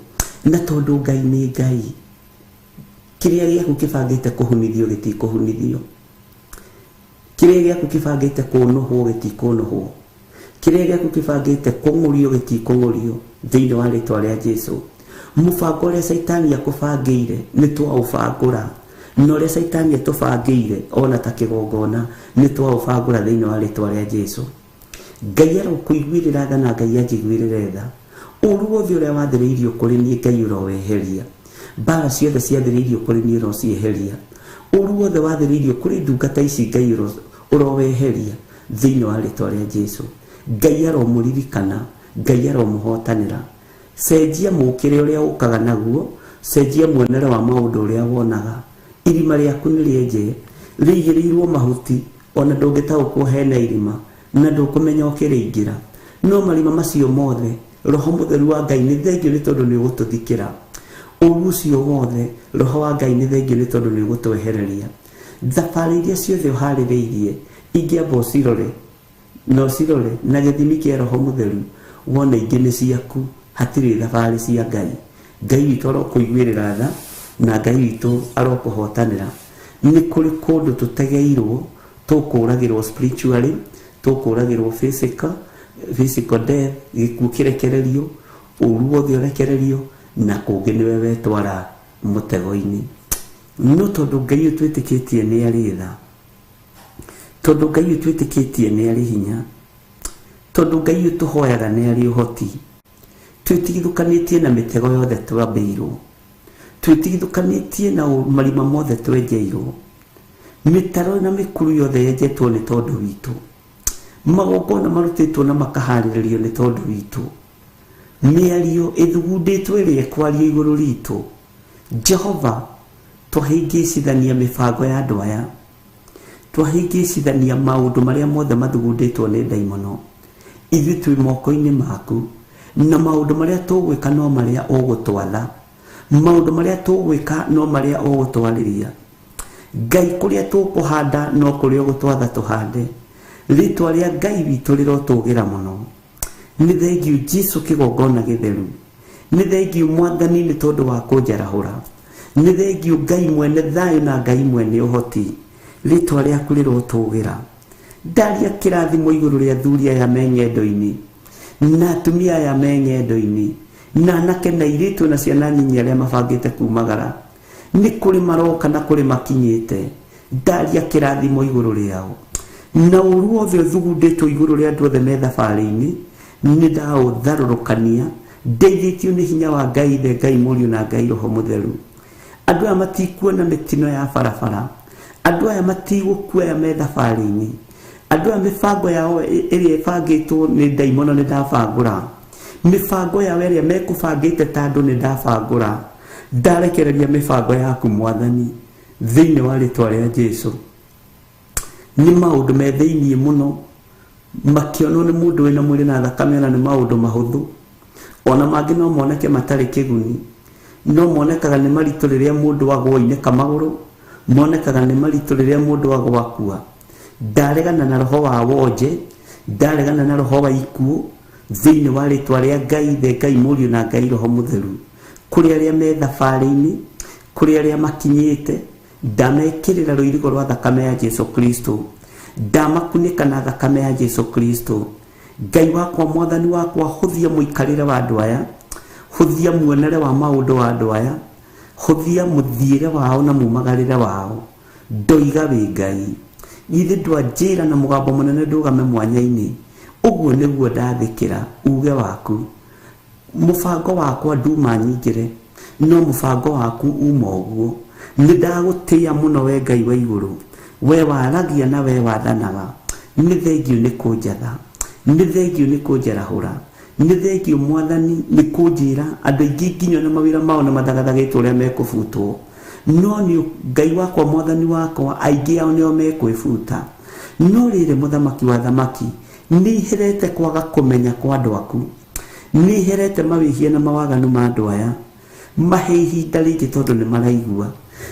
Na tondũ Ngai nĩ Ngai, kĩrĩa gĩaku kĩbangĩte kũhunithio gĩtikũhunithio, kĩrĩa gĩaku kĩbangĩte kũnũhwo gĩtikũnũhwo, kĩrĩa gĩaku kĩbangĩte kũng'ũrio gĩtikũng'ũrio thĩinĩ wa rĩtwa rĩa Jesu. Mũbango ũrĩa Caitani akũbangĩire nĩ twaũbangũra, na ũrĩa Caitani atũbangĩire ona ta kĩgongona nĩ twaũbangũra thĩinĩ wa rĩtwa rĩa Jesu. Ngai arokũiguĩrĩra tha na Ngai anjiguĩrĩre tha. Ũru wothe ũrĩa wathĩrĩirio kũrĩ niĩ Ngai ũroweheria, mbara ciothe ciathĩrĩirio kũrĩ niĩ ũrocieheria, ũru wothe wathĩrĩirio kũrĩ ndungata ici Ngai ũroweheria thĩinĩ wa rĩtwa rĩa Jesu. Ngai aromũririkana, Ngai aromũhotanĩra. Cenjia mũũkĩre ũrĩa ũkaga naguo, cenjia muonere wa maũndũ ũrĩa wonaga. Irima rĩaku nĩ rĩenje, rĩigĩrĩirwo mahuti, ona ndũngĩtaũkwo hena irima, na ndũkũmenya ũkĩrĩingĩra. No marima macio mothe, Roho Mũtheru wa Ngai nĩ thengio nĩ tondũ nĩ ũgũtũthikĩra. Ũru ũcio wothe, Roho wa Ngai nĩ thengio nĩ tondũ nĩ ũgũtwehereria. Thabarĩ iria ciothe ũharĩrĩirie, ingĩamba ũcirore, na ũcirore na gĩthimi kĩa Roho Mũtheru, wone ingĩ nĩ ciaku, hatirĩ thabarĩ cia Ngai. Ngai witũ arokũiguĩrĩra tha, na Ngai witũ arokũhotanĩra. Nĩ kũrĩ kũndũ tũtegeirwo, tũkũragĩrwo spiritually, tũkũragĩrwo physical, physical death, gĩkuũ kĩrekererio, ũru wothe ũrekererio, na kũngĩ nĩwe wetwara mũtego-inĩ. No tondũ Ngai ũtwĩtĩkĩtie nĩ arĩ tha, tondũ Ngai ũtwĩtĩkĩtie nĩ arĩ hinya, tondũ Ngai ũtũhoyaga nĩ arĩ ũhoti, twĩtigithũkanĩtie na mĩtego yothe twambĩirwo, twĩtigithũkanĩtie na marima mothe twenjeirwo, mĩtaro na mĩkuru yothe yenjetwo nĩ tondũ witũ, magongona marutĩtwo na makaharĩrĩrio nĩ tondũ witũ, mĩario ĩthugundĩtwo ĩrĩa ĩkwario igũrũ ritũ. Jehova, twahĩngĩcithania mĩbango ya andũ aya, twahĩngĩcithania maũndũ marĩa mothe mathugundĩtwo nĩ ndaimono. Ithuĩ twĩ moko-inĩ maku, na maũndũ marĩa tũgwĩka no marĩa ũgũtwatha, maũndũ marĩa tũgwĩka no marĩa ũgũtwarĩria. Ngai, kũrĩa tũkũhanda no kũrĩa ũgũtwatha tũhande. Rĩtwa rĩa Ngai witũ rĩrotũgĩra mũno. Nĩ thengiũ Jesu kĩgongona gĩtheru, nĩ thengiũ Mwathani nĩ tondũ wa kũnjarahũra, nĩ thengiũ Ngai mwene thayũ na Ngai mwene ũhoti. Rĩtwa rĩaku rĩrotũgĩra. Ndaria kĩrathimo igũrũ rĩa athuri aya me ng'endo-inĩ, na atumia aya me ng'endo-inĩ, na anake na airĩtu na ciana nyinyi arĩa mabangĩte kumagara. Nĩ kũrĩ maroka na kũrĩ makinyĩte. Ndaria kĩrathimo igũrũ rĩao. Na ũru wothe ũthugundĩtwo igũrũ rĩa andũ othe me thabarĩ-inĩ, nĩ ndaũtharũrũkania, ndeithĩtio nĩ hinya wa Ngai Ithe, Ngai Mũriũ na Ngai Roho Mũtheru. Andũ aya matikuona mĩtino ya barabara, andũ aya matigũkua aya me thabarĩ-inĩ, andũ aya mĩbango yao ĩrĩa ĩbangĩtwo nĩ ndaimono nĩ ndabangũra, mĩbango yao ĩrĩa mekũbangĩte ta andũ nĩ ndabangũra. Ndarekereria mĩbango yaku Mwathani thĩinĩ wa rĩtwa rĩa Jesu. Nĩ maũndũ me thĩinĩ mũno, makĩonwo nĩ mũndũ wĩna mwĩrĩ na thakame, ona nĩ maũndũ mahũthũ, ona mangĩ no moneke matarĩ kĩguni, no monekaga nĩ maritũ rĩrĩa mũndũ agwa oinĩka magũrũ, monekaga nĩ maritũ rĩrĩa mũndũ agwa akua. Ndaregana na roho wa wonje, ndaregana na roho wa ikuũ thĩinĩ wa rĩtwa rĩa Ngai Ithe, Ngai Mũriũ na Ngai Roho Mũtheru. Kũrĩ arĩa me thabarĩ-inĩ, kũrĩ arĩa makinyĩte, ndamekĩrĩra rũirigo rwa thakame ya Jesu Kristo, ndamakunĩka na thakame ya Jesu Kristo. Ngai wakwa, Mwathani wakwa, hũthia mũikarĩre wa andũ aya. Hũthia muonere wa maũndũ wa andũ aya, hũthia mũthiĩre wao na mumagarĩre wao. Ndoiga wĩ Ngai. Githĩ ndwanjĩra na mũgambo mũnene ndũgame mwanya-inĩ? Ũguo nĩguo ndathĩkĩra uge waku. Mũbango wakwa nduma nyingĩre, no mũbango waku uma ũguo. Nĩ ndagũtĩĩa mũno we Ngai wa igũrũ, we waragia na we wathanaga. Nĩ thengiũ nĩ kũnjatha, nĩ thengiũ nĩ kũnjarahũra, nĩ thengiũ Mwathani nĩ kũnjĩra andũ aingĩ nginya na mawĩra mao na mathagathagĩtwo ũrĩa mekũbutwo. No nĩ Ngai wakwa, Mwathani wakwa, aingĩ ao nĩo mekwĩbuta. No rĩrĩ, Mũthamaki wa thamaki, nĩ iherete kwaga kũmenya kwa andũ aku. Nĩ iherete mawĩhia na mawaganu ma andũ aya. Mahe ihinda rĩngĩ tondũ nĩ maraigua.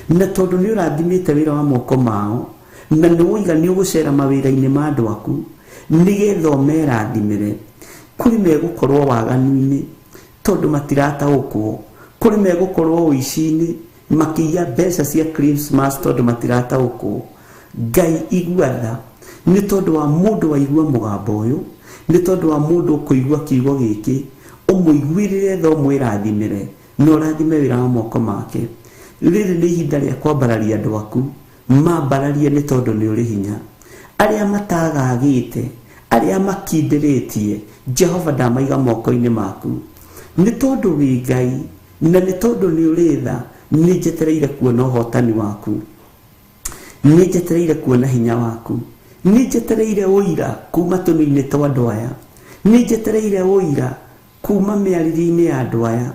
Na tondũ nĩ ũrathimĩte wĩra wa moko mao, na nĩ woiga nĩ ũgũcera mawĩra-inĩ ma andũ aku, nĩgetha ũmerathimĩre. Kũrĩ megũkorwo waganu-inĩ tondũ matirataũkwo. Kũrĩ megũkorwo ũici-inĩ makĩiya mbeca cia Christmas tondũ matirataũkwo. Ngai igua tha nĩ tondũ wa mũndũ waigua mũgambo ũyũ, nĩ tondũ wa mũndũ ũkũigua kiugo gĩkĩ, ũmũiguĩrĩre tha, ũmwĩrathimĩre na ũrathime wĩra wa moko make. Rĩrĩ nĩ ihinda rĩa kwambararia andũ aku, mambararie nĩ tondũ nĩ ũrĩ hinya. Arĩa matagagĩte, arĩa makindĩrĩtie, Jehova ndamaiga moko-inĩ maku. Nĩ tondũ wĩ Ngai na nĩ tondũ nĩ ũrĩ tha, nĩ njetereire kuona ũhotani waku. Nĩ njetereire kuona hinya waku. Nĩ njetereire ũira kuma tũnua-inĩ twa andũ aya. Nĩ njetereire ũira kuma mĩarĩrie-inĩ ya andũ aya.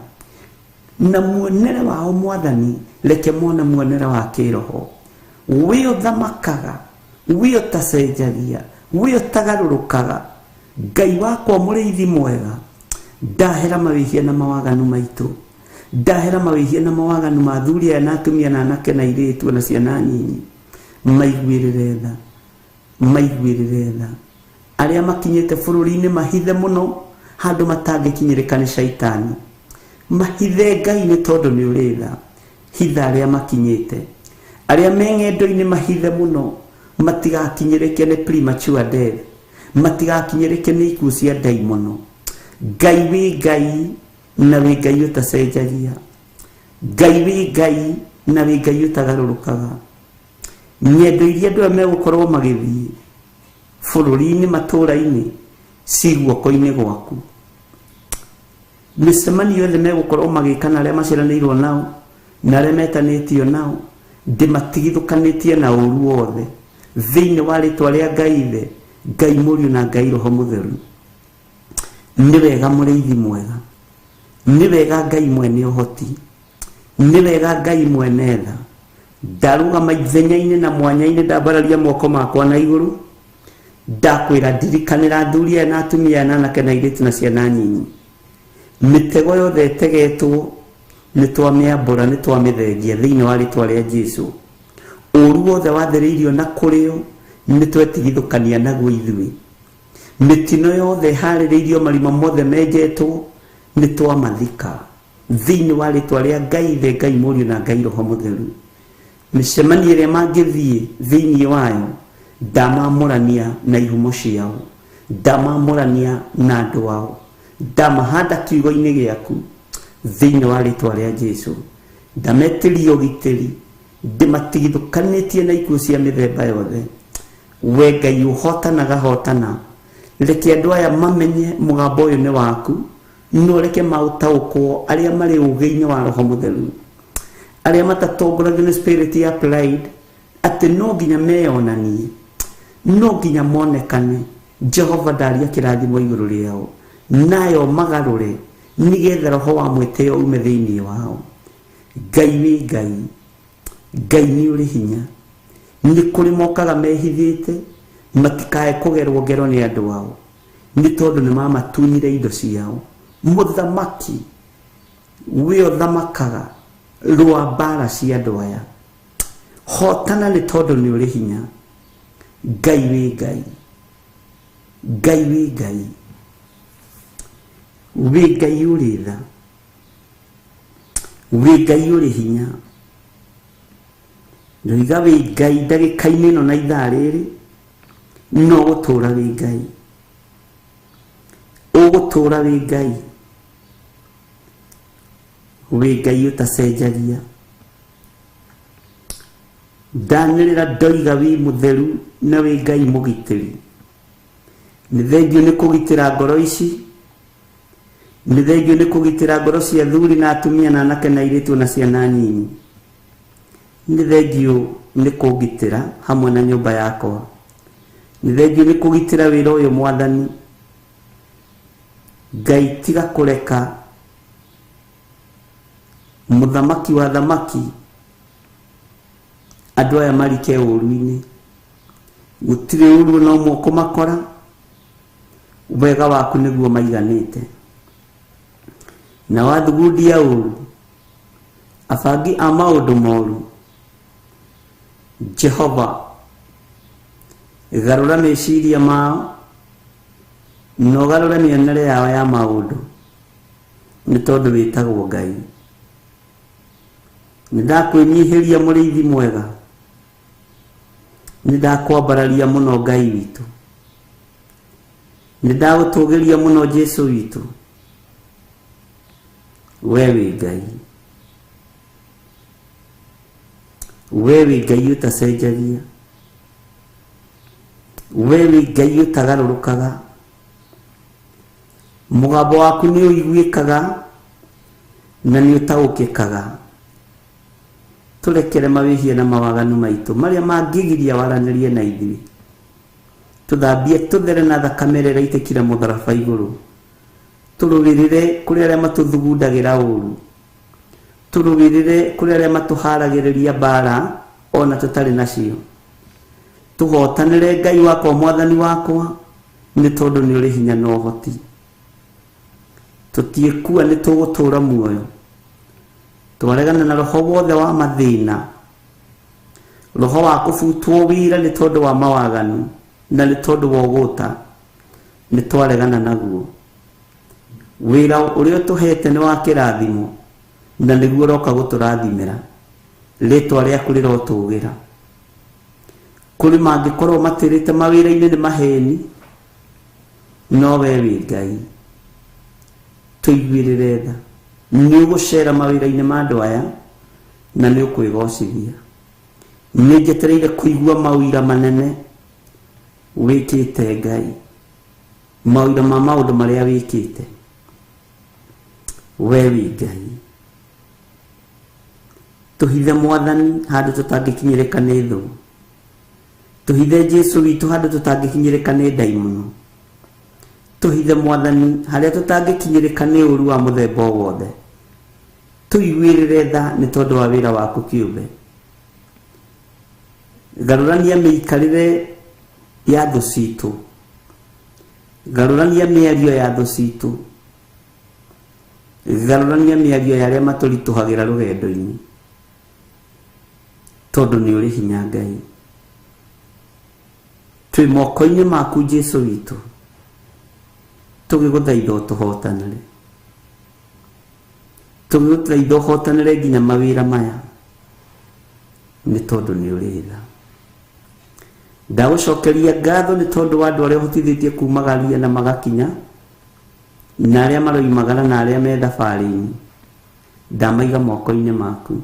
Na muonere wao Mwathani, reke mone muonere wa kĩroho. We ũthamakaga, we ũtacenjagia, we ũtagarũrũkaga. Ngai wakwa mũrĩithi mwega, ndahera mawĩhia na mawaganu maitũ. Ndahera mawĩhia na mawaganu ma athuri aya na atumia na anake na airĩtu na ciana nyinyi. Maiguĩrĩre tha, maiguĩrĩre tha. Arĩa makinyĩte bũrũri-inĩ mahithe mũno handũ matangĩkinyĩrĩka nĩ caitani. Mahithe Ngai nĩ tondũ nĩ ũrĩ tha. Hitha arĩa makinyĩte. Arĩa me ng'endo-inĩ mahithe mũno matigakinyĩrĩke nĩ premature death. Matigakinyĩrĩke nĩ ikuũ cia ndaimono. Ngai wĩ Ngai na wĩ Ngai ũtacenjagia. Ngai wĩ Ngai na wĩ Ngai ũtagarũrũkaga. Ng'endo iria andũ aya megũkorwo magĩthiĩ bũrũri-inĩ matũũra-inĩ ci guoko-inĩ gwaku. Mĩcemanio yothe megũkorwo magĩka na arĩa maciaranĩirwo nao na arĩa metanĩtio nao, ndĩmatigithũkanĩtie na ũru wothe thĩinĩ wa rĩtwa rĩa Ngai Ithe, Ngai Mũriũ na Ngai Roho Mũtheru. Nĩ wega mũrĩithi mwega, nĩ wega Ngai mwene ũhoti, nĩ wega Ngai mwene tha. Ndarũgama ithenya-inĩ na mwanya-inĩ, ndambararia moko makwa na igũrũ, ndakwĩra ndirikanĩra athuri aya na atumia aya na anake na airĩtu na ciana nyinyi. Mĩtego yothe ĩtegetwo nĩ twamĩambũra, nĩ twamĩthengia thĩinĩ wa rĩtwa rĩa Jesu. Ũru wothe wathĩrĩirio na kũrĩo nĩ twetigithũkania naguo ithuĩ. Mĩtino yothe ĩharĩrĩirio, marima mothe menjetwo nĩ twamathika thĩinĩ wa rĩtwa rĩa Ngai Ithe, Ngai Mũriũ na Ngai Roho Mũtheru. Mĩcemanio ĩrĩa mangĩthiĩ thĩinĩ wayo, ndamamũrania na ihumo ciao, ndamamũrania na andũ ao, ndamahanda kiugo-inĩ gĩaku thĩinĩ wa rĩtwa rĩa Jesu. Ndametĩria ũgitĩri, ndĩmatigithũkanĩtie na ikuũ cia mĩthemba yothe. We Ngai ũhotanaga hotana, reke andũ aya mamenye mũgambo ũyũ nĩ waku, no reke maũtaũkwo arĩa marĩ ũũgĩ-inĩ wa Roho Mũtheru, arĩa matatongoragio nĩ spirit ya pride, atĩ no nginya meyonanie, no nginya monekane. Jehova ndaria kĩrathimo igũrũ rĩao, nayo magarũre nĩgetha roho wa mwĩtĩo ume thĩinĩ wao. Ngai wĩ Ngai, Ngai nĩ ũrĩ hinya. Nĩ kũrĩ mokaga mehithĩte matikae kũgerwo ngero nĩ andũ ao, nĩ tondũ nĩ mamatunyire indo ciao. Mũthamaki we ũthamakaga rũa mbara cia andũ aya, hotana nĩ tondũ nĩ ũrĩ hinya. Ngai wĩ Ngai, Ngai wĩ Ngai, wĩ Ngai ũrĩ tha, wĩ Ngai ũrĩ hinya. Ndoiga wĩ Ngai ndagĩka-inĩ ĩno na ithaa rĩrĩ, no gũtũra wĩ Ngai, ũgũtũra wĩ Ngai. Wĩ Ngai ũtacenjagia. Ndanĩrĩra ndoiga wĩ mũtheru na wĩ Ngai mũgitĩri. Nĩ thengiũ nĩ kũgitĩra ngoro ici, nĩ thengiũ nĩ kũgitĩra ngoro cia athuri na atumia na anake na airĩtu na ciana nini. Nĩ thengiũ nĩ kũngitĩra hamwe na nyũmba yakwa. Nĩ thengiũ nĩ kũgitĩra wĩra ũyũ Mwathani. Ngai tiga kũreka mũthamaki wa thamaki andũ aya marike ũru-inĩ. Gũtirĩ ũru ona ũmwe ũkũmakora, wega waku nĩguo maiganĩte. Na wathugundia ũru, abangi a maũndũ moru, Jehova garũra meciria mao na ũgarũre mĩonere yao ya maũndũ, nĩ tondũ wĩtagwo Ngai. Nĩ ndakwĩnyihĩria mũrĩithi mwega, nĩ ndakwambararia mũno Ngai witũ, nĩ ndagũtũgĩria mũno Jesu witũ. We wĩ Ngai, we wĩ Ngai ũtacenjagia, we wĩ Ngai ũtagarũrũkaga. Mũgambo waku nĩ ũiguĩkaga na nĩ ũtaũkĩkaga. Tũrekere mawĩhia na mawaganu maitũ marĩa mangĩgiria waranĩrie na ithuĩ. Tũthambie tũthere na thakame ĩrĩa ĩraitĩkire mũtharaba igũrũ. Tũrũĩrĩre kũrĩ arĩa matũthugundagĩra ũru. Tũrũĩrĩre kũrĩ arĩa matũharagĩrĩria mbara ona tũtarĩ nacio. Tũhotanĩre Ngai wakwa Mwathani wakwa, nĩ tondũ nĩ ũrĩ hinya na ũhoti. Tũtiĩkua nĩ tũgũtũũra muoyo. Twaregana na roho wothe wa mathĩna, roho wa kũbutwo wĩra nĩ tondũ wa mawaganu na nĩ tondũ wa ũgũta, nĩ twaregana naguo. Wĩra ũrĩa ũtũhete nĩ wa kĩrathimo na nĩguo ũroka gũtũrathimĩra. Rĩtwa rĩaku rĩrotũgĩra. Kũrĩ mangĩkorwo matĩrĩte mawĩra-inĩ nĩ maheni, no we wĩ Ngai. Tũiguĩrĩre tha. Nĩ ũgũcera mawĩra-inĩ ma andũ aya na nĩ ũkwĩgocithia. Nĩ njetereire kũigua maũira manene wĩkĩte Ngai, maũira ma maũndũ marĩa wĩkĩte. We wĩ Ngai. Tũhithe Mwathani handũ tũtangĩkinyĩrĩka nĩ thũ. Tũhithe Jesu witũ handũ tũtangĩkinyĩrĩka nĩ ndaimono. Tũhithe Mwathani harĩa tũtangĩkinyĩrĩka nĩ ũru wa mũthemba o wothe. Tũiguĩrĩre tha nĩ tondũ wa wĩra waku kĩũmbe. Garũrania mĩikarĩre ya thũ citũ. Garũrania mĩario ya thũ citũ. Garũrania mĩario ya arĩa matũritũhagĩra rũgendo-inĩ, tondũ nĩ ũrĩ hinya Ngai. Twĩ moko-inĩ maku Jesu witũ, tũgĩgũthaitha ũtũhotanĩre, tũgĩgũthaitha ũhotanĩre nginya mawĩra maya, nĩ tondũ nĩ ũrĩ tha. Ndagũcokeria ngatho nĩ tondũ wa andũ arĩa ũhotithĩtie kumagaria na magakinya, na arĩa maroimagara na arĩa me thabarĩ-inĩ. Ndamaiga moko-inĩ maku.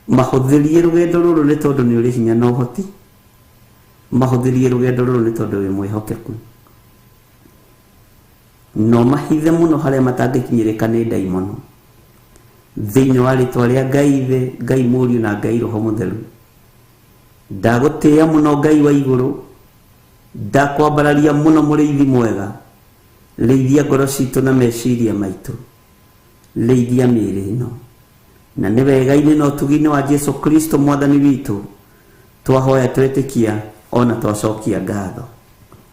Mahũthĩrie rũgendo rũrũ nĩ tondũ nĩ ũrĩ hinya na ũhoti. Mahũthĩrie rũgendo rũrũ nĩ tondũ wĩ mwĩhokeku. No mahithe mũno harĩa matangĩkinyĩrĩka nĩ ndaimono. Thĩinĩ wa rĩtwa rĩa Ngai Ithe, Ngai Mũriũ na Ngai Roho Mũtheru. Ndagũtĩĩa mũno Ngai wa igũrũ, ndakwambararia mũno mũrĩithi mwega. Rĩithia ngoro citũ na meciria maitũ. Rĩithia mĩĩrĩ ĩno. Na nĩ wega-inĩ na ũtugi-inĩ wa Jesu Kristo Mwathani witũ, twahoya twetĩkia ona twacokia ngatho.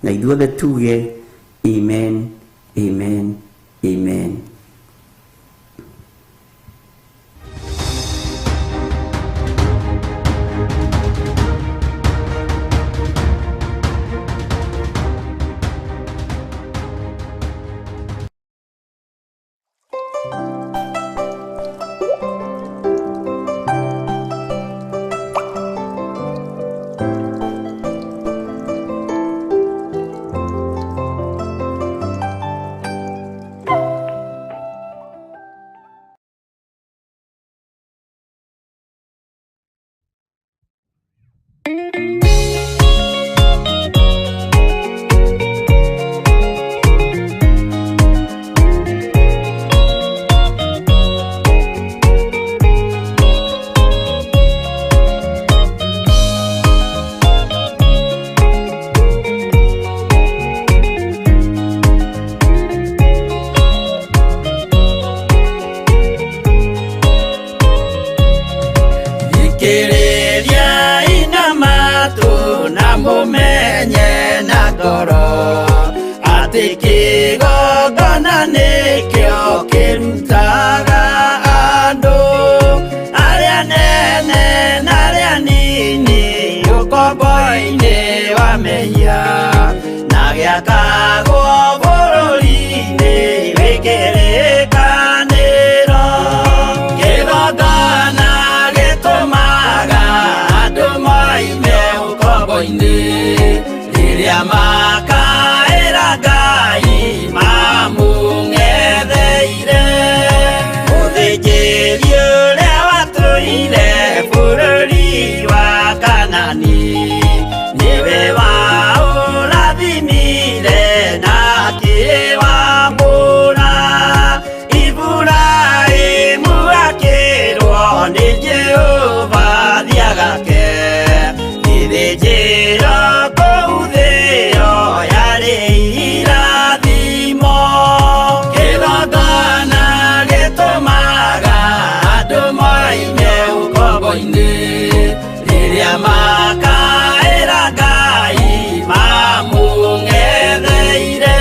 Na ithuothe tuge amen, amen, amen.
Atĩ kĩgongona nĩkĩo kĩrutaga andũ arĩa nene na arĩa nini ũkombo-inĩ wa mehia na gĩakagwo bũrũri-inĩ wĩ kĩrĩkanĩro. Kĩgongona gĩtũmaga andũ moime ũkombo-inĩ rĩrĩa makaĩra Ngai mamũng'etheire. Mũthĩnjĩri ũrĩa watũire bũrũri wa Kanani nĩwe waũrathimire na akĩwambũra. Iburahĩmu akĩrwo nĩ Jehova thiagake gĩthĩnjĩro kũu thĩo yarĩ irathimo. Kĩgongona gĩtũmaga andũ moime ũkombo-inĩ rĩrĩa makaĩra Ngai mamũng'etheire.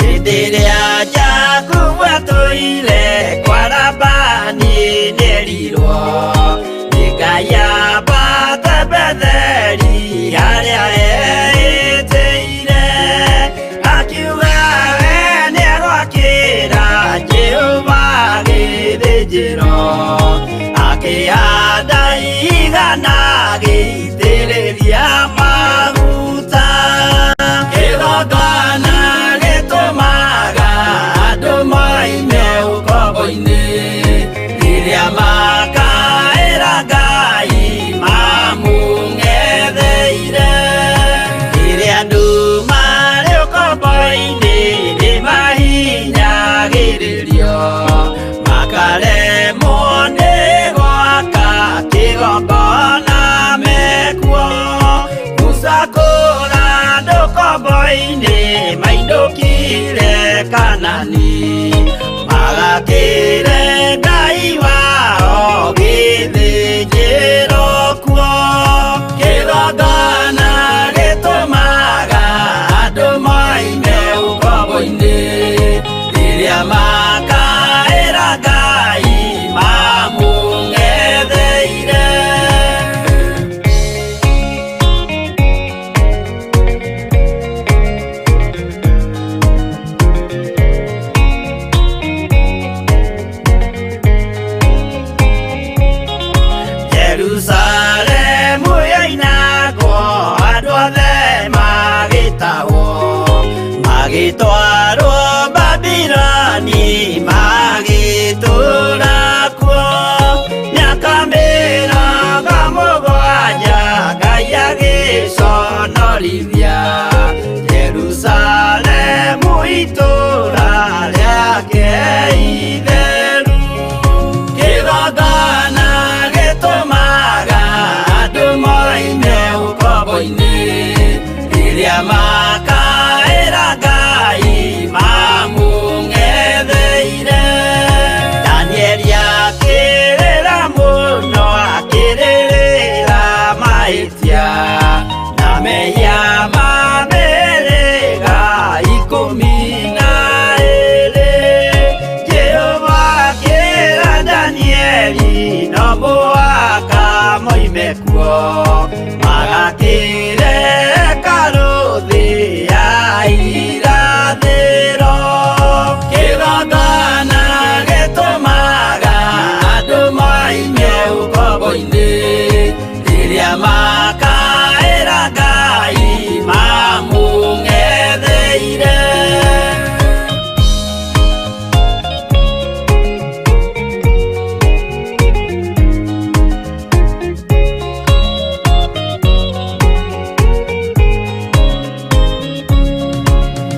Hĩndĩ ĩrĩa Jakubu atũire kwa Labani nĩerirwo nĩ Ngai ambate Betheli harĩa eĩtĩire. Akiuga we nĩegwakĩra Jehova gĩthĩnjĩro, akĩhanda ihiga na agĩitĩrĩria maguta. Kĩgongona gĩtũmaga andũ moime ũkombo-inĩ rĩrĩa makaĩra Ngai mamũng'etheire. Rĩrĩa andũ marĩ ũkombo-inĩ nĩmahinyagĩrĩrio makaremwo nĩ gwaka kĩgongona mekuo. Musa kũra andũ ũkombo-inĩ mainũkire Kanani magakĩre Ngai wao gĩthĩnjĩro kuo. Kĩgongona gĩtũmaga andũ moime ũkombo-inĩ rĩrĩa makaĩra Ngai mamũng'etheire. Jerusalemu yoinagwo andũ othe magĩtahwo magĩtwarwo Babiloni magĩtũũra kuo mĩaka mĩrongo mũgwanja Ngai agĩconorithia Jerusalemu itũũra rĩake itheru. Kĩgongona gĩtũmaga andũ moime ũkombo-inĩ rĩrĩa makaĩra Ngai mamũng'etheire. Danieli akĩrĩra mũno akĩrĩrĩra mahĩtia na mehia ma mĩhĩrĩga ikũmi na ĩĩrĩ. Jehova akĩra Danieli no mũhaka moime kuo magakĩre hekarũ thĩ ya irathĩro. Kĩgongona gĩtũmaga andũ moime ũkombo-inĩ rĩrĩa makaĩra Ngai mamũng'etheire.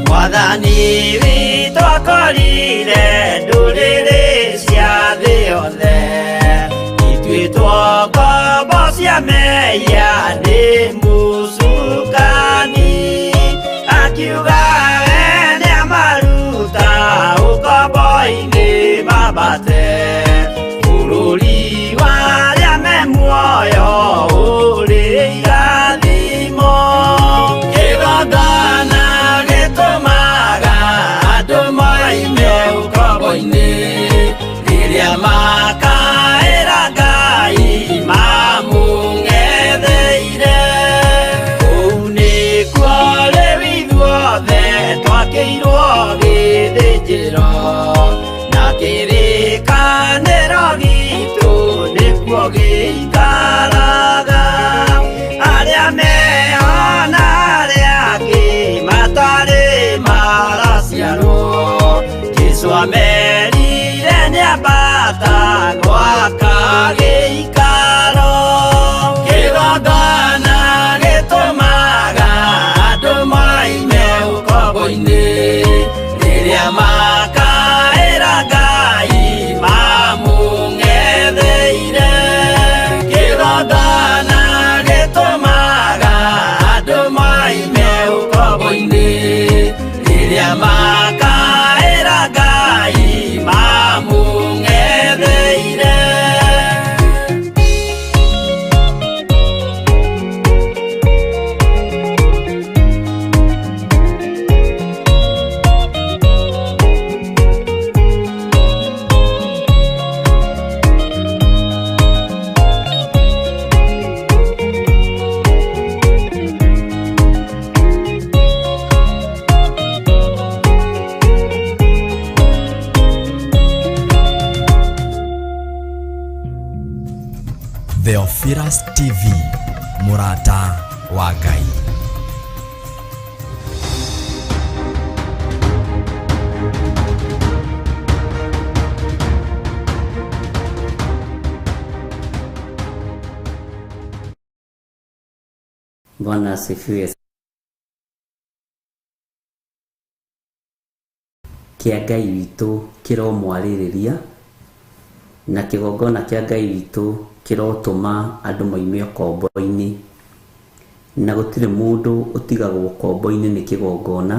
Mwathani witũ akorire ndũrĩrĩ cia thĩ yothe ituĩtwo ngombo cia mehia nĩ mũcukani. Akiuga we nĩamaru twambate bũrũri wa arĩa me muoyo ũrĩ irathimo. Kĩgongona gĩtũmaga andũ moime ũkombo-inĩ, rĩrĩa makaĩra Ngai mamũng'etheire. Kũu nĩkuo rĩu ithuothe twakĩirwo gĩthĩnjĩro, na kĩrĩkanĩro gitũ nĩkuo gĩikaraga. Arĩa meho na arĩa angĩ matarĩ maraciarwo, Jesũ amerire nĩambata gwaka gĩikaro. Kĩgongona gĩtũmaga andũ moime ũkombo-inĩ, rĩrĩa makaĩra Ngai mamũng'etheire. Kĩgongona gĩtũmaga andũ moime ũkombo-inĩ, rĩrĩa makaĩra Ngai mamũng'etheire.
Theophilus TV, mũrata wa Ngai.
Bwana asifiwe. Kĩa Ngai witũ kĩromwarĩrĩria, na kĩgongona kĩa Ngai witũ kĩrotũma andũ moime ũkombo-inĩ, na gũtirĩ mũndũ ũtigagwo ũkombo-inĩ nĩ kĩgongona,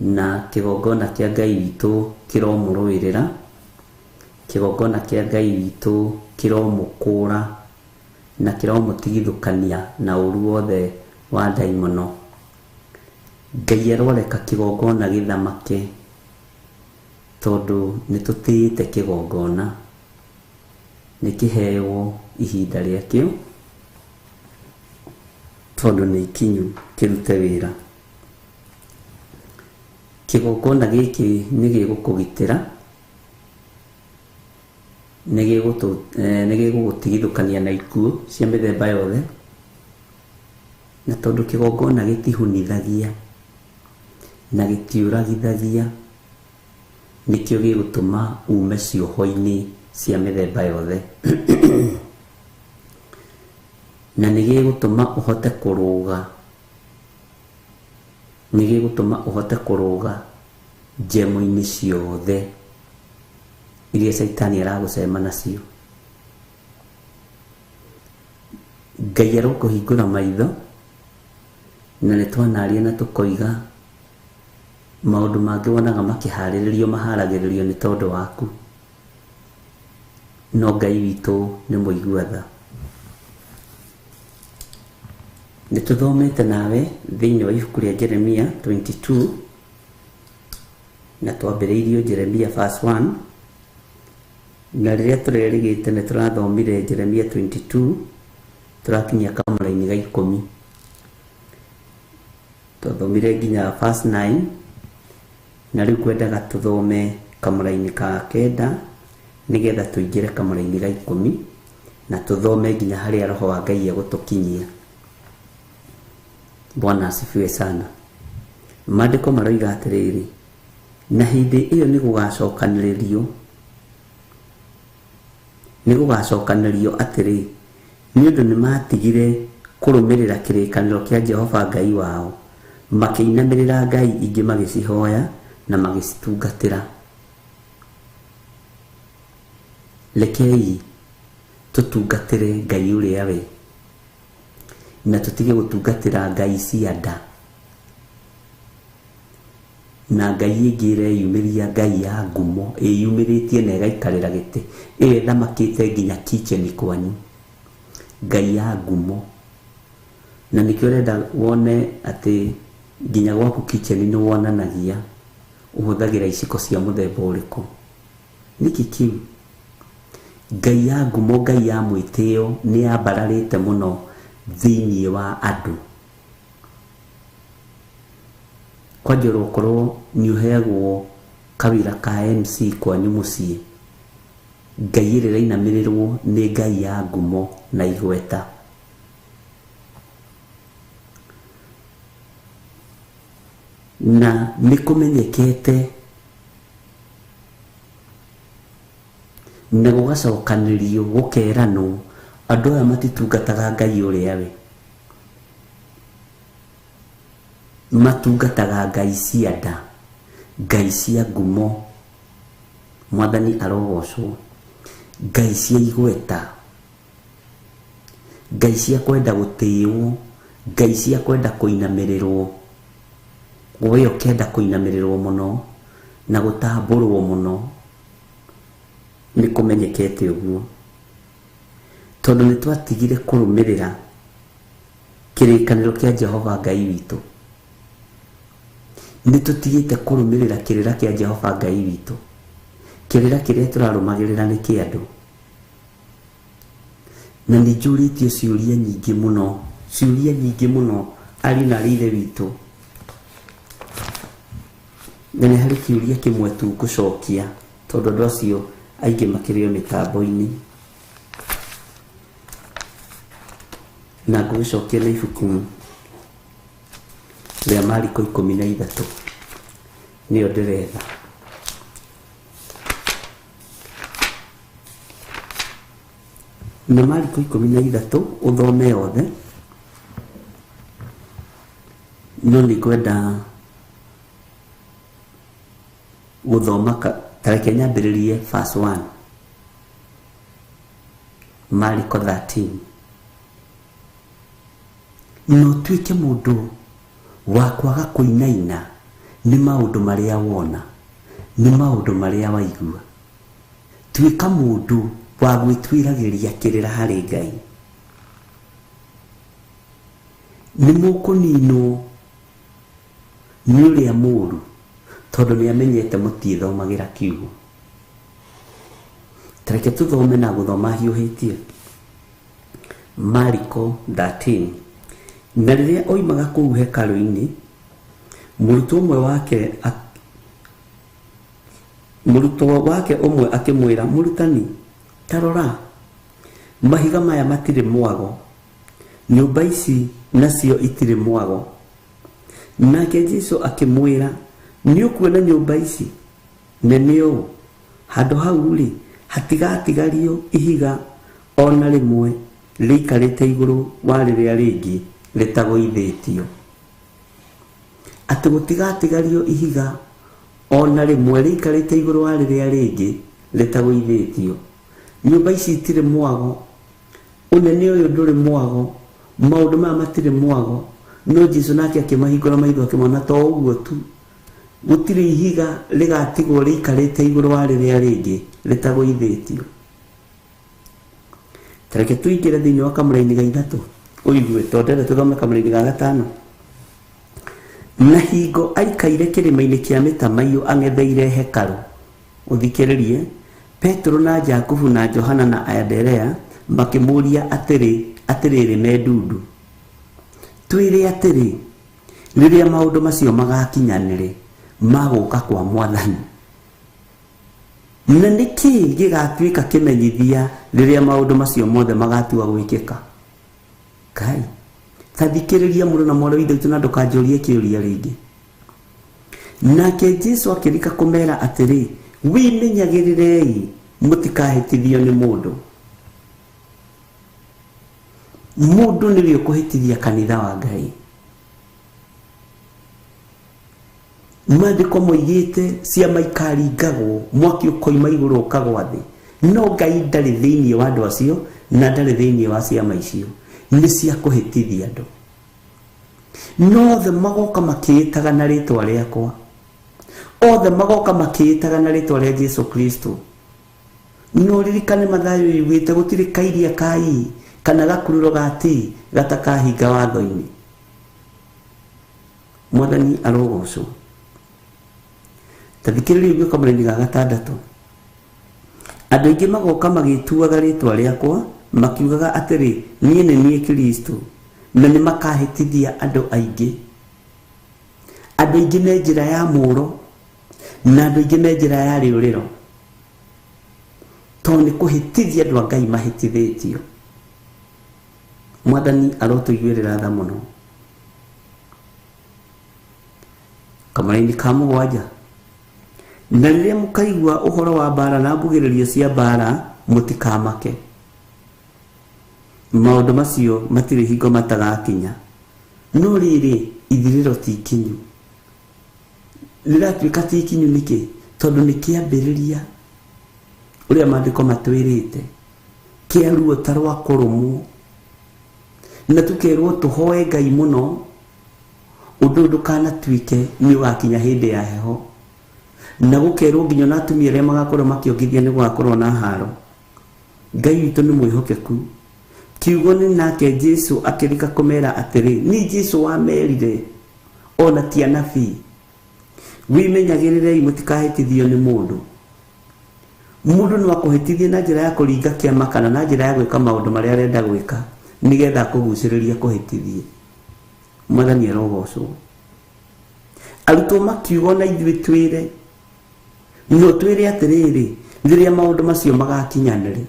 na kĩgongona kĩa Ngai witũ kĩromũrũĩrĩra, kĩgongona kĩa Ngai witũ kĩromũkũra, na kĩromũtigithũkania na ũru wothe wa ndaimono. Ngai aroreka kĩgongona gĩthamake, tondũ nĩtũtĩĩte kĩgongona, nĩkĩheo ihinda rĩakĩo, tondũ nĩ ikinyu kĩrute wĩra. Kĩgongona gĩkĩ nĩ gĩgũkũgitĩra, nĩ gĩgũgũtigithũkania na ikuũ cia mĩthemba yothe, na tondũ kĩgongona gĩtihunithagia na gĩtiũragithagia, nĩkĩo gĩgũtũma ume cioho-inĩ cia mĩthemba yothe. Na nĩ gĩgũtũma ũhote kũrũga, nĩ gĩgũtũma ũhote kũrũga njemo-inĩ ciothe iria caitani aragũcema nacio. Ngai arokũhingũra maitho, na nĩ twanaria na tũkoiga maũndũ mangĩ wonaga makĩharĩrĩrio maharagĩrĩrio nĩ tondũ waku, no Ngai witũ nĩ mũigua tha. Nĩ tũthomete nawe thĩinĩ wa ibuku rĩa Jeremia 22, na twambĩrĩirio Jeremia verse 1, na rĩrĩa tũrerĩgĩte nĩ tũrathomire Jeremia 22 tũrakinyia kamũraini ga 10. Twathomire nginya verse 9, na rĩu kwendaga tũthome kamũraini ka 9 nĩgetha tũingĩre kamũraini ga 10 na tũthome nginya harĩa Roho wa Ngai egũtũkinyia. Bwana asifiwe sana. Maandĩko maroiga atĩrĩrĩ, na hĩndĩ ĩyo nĩ gũgacokanĩrĩrio atĩrĩ, nĩ ũndũ nĩ matigire kũrũmĩrĩra kĩrĩkanĩro kĩa Jehova Ngai wao, makĩinamĩrĩra ngai ingĩ magĩcihoya na magĩcitungatĩra. Rekei tũtungatĩre Ngai ũrĩa we, na tũtige gũtungatĩra ngai cia nda. Na ngai ĩngĩ ĩreyumĩria, ngai ya ngumo ĩyumĩrĩtie na ĩgaikarĩra gĩtĩ, ĩyo ĩthamakĩte nginya kitchen kwanyu, ngai ya ngumo. Na nĩkĩo ũrenda wone atĩ nginya gwaku kitchen nĩ wonanagia ũhũthagĩra iciko cia mũthemba ũrĩkũ. Nĩkĩ kĩu? Ngai ya ngumo, ngai ya mwĩtĩo nĩ yambararĩte mũno thĩinĩ wa andũ. Kwanja okorwo nĩ ũheagwo kawĩra ka MC kwanyu mũciĩ, ngai ĩrĩa ĩrainamĩrĩrwo nĩ ngai ya ngumo na igweta. Na nĩ kũmenyekete na gũgacokanĩrio gũkeranwo andũ aya matitungataga ngai ũrĩa we, matungataga ngai cia nda, ngai cia ngumo. Mwathani arogocwo. Ngai cia igweta, ngai cia kwenda gũtĩĩwo, ngai cia kwenda kũinamĩrĩrwo. We ũkenda kũinamĩrĩrwo mũno na gũtambũrwo mũno, nĩ kũmenyekete ũguo, tondũ nĩ twatigire kũrũmĩrĩra kĩrĩkanĩro kĩa Jehova Ngai witũ. Nĩ tũtigĩte kũrũmĩrĩra kĩrĩra kĩa Jehova Ngai witũ. Kĩrĩra kĩrĩa tũrarũmagĩrĩra nĩ kĩa andũ. Na nĩ njũrĩtio ciũria nyingĩ mũno, ciũria nyingĩ mũno, ariũ na arĩ ithe witũ. Na nĩ harĩ kĩũria kĩmwe tu ngũcokia, tondũ andũ acio aingĩ makĩrĩ o mĩtambo-inĩ. Na ngũgĩcokia na ibuku rĩa Mariko 13, nĩyo ndĩretha. Na Mariko 13 ũthome yothe, no nĩ ngwenda gũthoma ta reke nyambĩrĩrie verse 1, Mariko 13. Na ũtuĩke mũndũ wa kwaga kũinaina nĩ maũndũ marĩa wona, nĩ maũndũ marĩa waigua. Tuĩka mũndũ wa gwĩtuĩragĩria kĩrĩra harĩ Ngai. Nĩ mũkũninwo nĩ ũrĩa mũũru, tondũ nĩ amenyete mũtiĩthomagĩra kiugo. Ta reke tũthome na gũthoma hiũhĩtie. Mariko 13. Na rĩrĩa oimaga kũu hekarũ-inĩ, mũrutwo wake ũmwe akĩmwĩra, mũrutani, ta rora, mahiga maya matirĩ mwago, nyũmba ici nacio itirĩ mwago. Nake Jesu akĩmwĩra, nĩ ũkuona nyũmba ici nene ũũ? Handũ hau rĩ, hatigatigario ihiga ona rĩmwe rĩikarĩte igũrũ wa rĩrĩa rĩngĩ rĩtagũithĩtio. Atĩ gũtigatigario ihiga ona rĩmwe rĩikarĩte igũrũ wa rĩrĩa rĩngĩ rĩtagũithĩtio. Nyũmba ici itirĩ mwago, ũnene ũyũ ndũrĩ mwago, maũndũ maya matirĩ mwago. No Jesu nake akĩmahingũra maitho akĩmona to ũguo tu, gũtirĩ ihiga rĩgatigwo rĩikarĩte igũrũ wa rĩrĩa rĩngĩ rĩtagũithĩtio. Ta reke tũingĩre thĩinĩ wa kamũraini ga 3 ũigue, tondũ ndĩrenda tũthome kamũraini ga 5. Na hingo aikaire kĩrĩma-inĩ kĩa mĩtamaiyũ ang'etheire hekarũ, ũthikĩrĩrie, Petero na Jakubu na Johana na Anderea makĩmũũria atĩrĩ, atĩrĩrĩ me ndundu, twĩre atĩrĩ, rĩrĩa maũndũ macio magakinyanĩre magũka kwa Mwathani, na nĩ kĩĩ gĩgatuĩka kĩmenyithia rĩrĩa maũndũ macio mothe magatua gwĩkĩka? Ngai, ta thikĩrĩria mũrũ na mwarĩ wa Ithe witũ na ndũkanjũrie kĩũria rĩngĩ. Nake Jesu akĩrika kũmera atĩrĩ, wĩmenyagĩrĩrei mũtikahĩtithio nĩ mũndũ. Mũndũ nĩwe ũkũhĩtithia kanitha wa Ngai. Maandĩko moigĩte ciama ikaringagwo, mwaki ũkoima igũrũ ũkagwa thĩ. No Ngai ndarĩ thĩinĩ wa andũ acio na ndarĩ thĩinĩ wa ciama icio, nĩ cia kũhĩtithia andũ. No othe magoka makĩĩtaga na rĩtwa rĩakwa, Othe magoka makĩĩtaga na rĩtwa rĩa Jesu Kristo. No ririkane Mathayo yugĩte gũtirĩ kairia ka i kana gakururo ga t gatakahinga watho-inĩ. Mwathani arogocwo. Ta thikĩrĩria ũguo kamũraini ga gatandatũ. Andũ aingĩ magoka magĩtuaga rĩtwa rĩakwa makiugaga atĩrĩ, niĩ nĩ niĩ Kristo, na nĩ makahĩtithia andũ aingĩ. Andũ aingĩ me njĩra ya mũro na andũ aingĩ me njĩra ya rĩũrĩro, tondũ nĩ kũhĩtithia andũ a Ngai mahĩtithĩtio. Mwathani arotũiguĩrĩra tha mũno. Kamũraini ka mũgwanja. Na rĩrĩa mũkaigua ũhoro wa mbara na mbugĩrĩrio cia mbara, mũtikamake. Maũndũ macio matirĩ hingo matagakinya, no rĩrĩ, ithirĩro ti ikinyu. Rĩratuĩka ti ikinyu nĩkĩ? Tondũ nĩ kĩambĩrĩria ũrĩa maandĩko matwĩrĩte, kĩa ruo ta rwa kũrũmwo, na tũkerwo tũhoe Ngai mũno ũndũ ũyũ ndũkanatuĩke nĩ ũgakinya hĩndĩ ya heho, na gũkerwo nginya na atumia arĩa magakorwo makĩongithia nĩ gũgakorwo na haro. Ngai witũ nĩ mwĩhokeku. Kiugo nĩ nake Jesu akĩrika kũmera atĩrĩ, nĩ Jesu wamerire ona ti anabii, wĩmenyagĩrĩrei mũtikahĩtithio nĩ mũndũ. Mũndũ no akũhĩtithie na njĩra ya kũringa kĩama kana na njĩra ya gwĩka maũndũ marĩa arenda gwĩka nĩgetha akũgucĩrĩrie kũhĩtithie. Mwathani arogocwo. Arutwo makiuga ona ithuĩ twĩre, no twĩre atĩrĩrĩ, rĩrĩa maũndũ macio magakinyanĩre,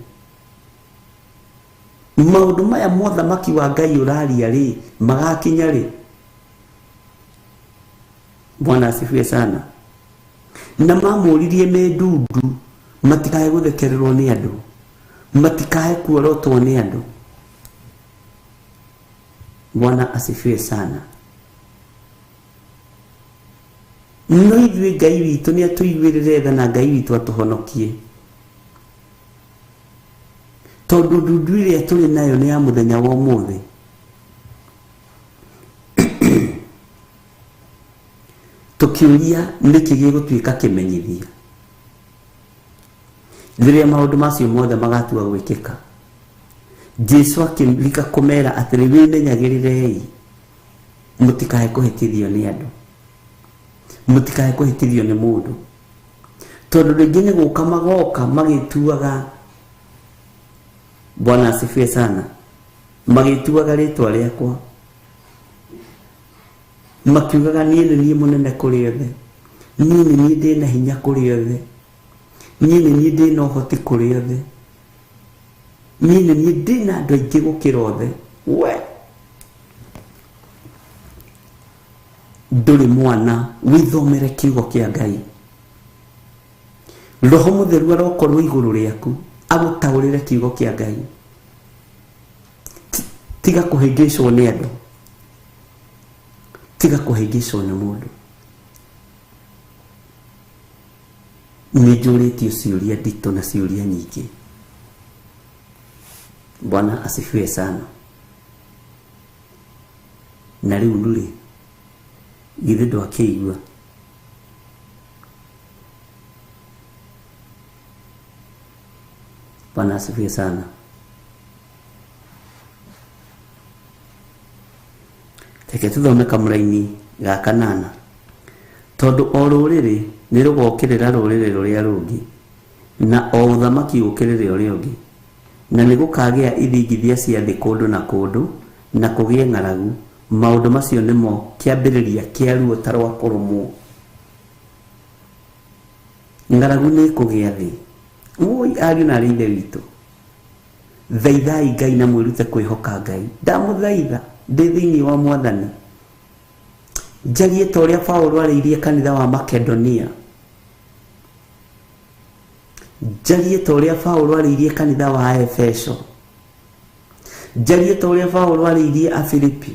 maũndũ maya mothamaki wa Ngai ũraria rĩ, magakinya rĩ? Bwana asifiwe sana. Na mamũririe me ndundu matikae gũthekererwo nĩ andũ, matikae kuorotwo nĩ andũ. Bwana asifiwe sana. No ithuĩ Ngai witũ nĩ atũiguĩrĩre tha na Ngai witũ atũhonokie, tondũ ndundu ĩrĩa tũrĩ nayo nĩ ya mũthenya wa ũmũthĩ. Tũkĩũria nĩkĩ gĩgũtuĩka kĩmenyithia rĩrĩa maũndũ macio mothe magatua gwĩkĩka. Jesu akĩrika kũmera atĩrĩ, wĩmenyagĩrĩrei mũtikae kũhĩtithio nĩ andũ, mũtikae kũhĩtithio nĩ mũndũ, tondũ rĩngĩ nĩ gũka magoka magĩtuaga, Bwana asifiwe sana, magĩtuaga rĩtwa rĩakwa, makiugaga niĩ nĩ niĩ mũnene kũrĩ othe, niĩ nĩ niĩ ndĩna hinya kũrĩ othe, niĩ nĩ niĩ ndĩna ũhoti kũrĩ othe, niĩ nĩ niĩ ndĩna andũ aingĩ gũkĩra othe. We ndũrĩ mwana, wĩthomere kiugo kĩa Ngai. Roho Mũtheru arokorwo igũrũ rĩaku agũtaũrĩre kiugo kĩa Ngai. Tiga kũhĩngĩcwo nĩ andũ, tiga kũhĩngĩcwo nĩ mũndũ. Nĩ njũrĩtio ciũria nditũ na ciũria nyingĩ. Bwana asifiwe sana. Na rĩu rĩ, githĩ ndwakĩigua? Bwana asifiwe sana. Reke tũthome kamũraini ga kanana. Tondũ o rũrĩrĩ nĩ rũgokĩrĩra rũrĩrĩ rũrĩa rũngĩ, na o ũthamaki ũkĩrĩre ũrĩa ũngĩ, na nĩ gũkagĩa ithingithia cia thĩ kũndũ na kũndũ, na kũgĩe ng'aragu. Maũndũ macio nĩmo kĩambĩrĩria kĩa ruo ta rwa kũrũmwo. Ng'aragu nĩ ĩkũgĩa thĩ. Woi ariũ na arĩ ithe witũ, thaithai Ngai na mwĩrute kwĩhoka Ngai. Ndamũthaitha ndĩ thĩinĩ wa Mwathani, njarie ta ũrĩa Paũlũ arĩirie kanitha wa Makedonia, njarie ta ũrĩa Paũlũ arĩirie kanitha wa Efeso, njarie ta ũrĩa Paũlũ arĩirie Afilipi.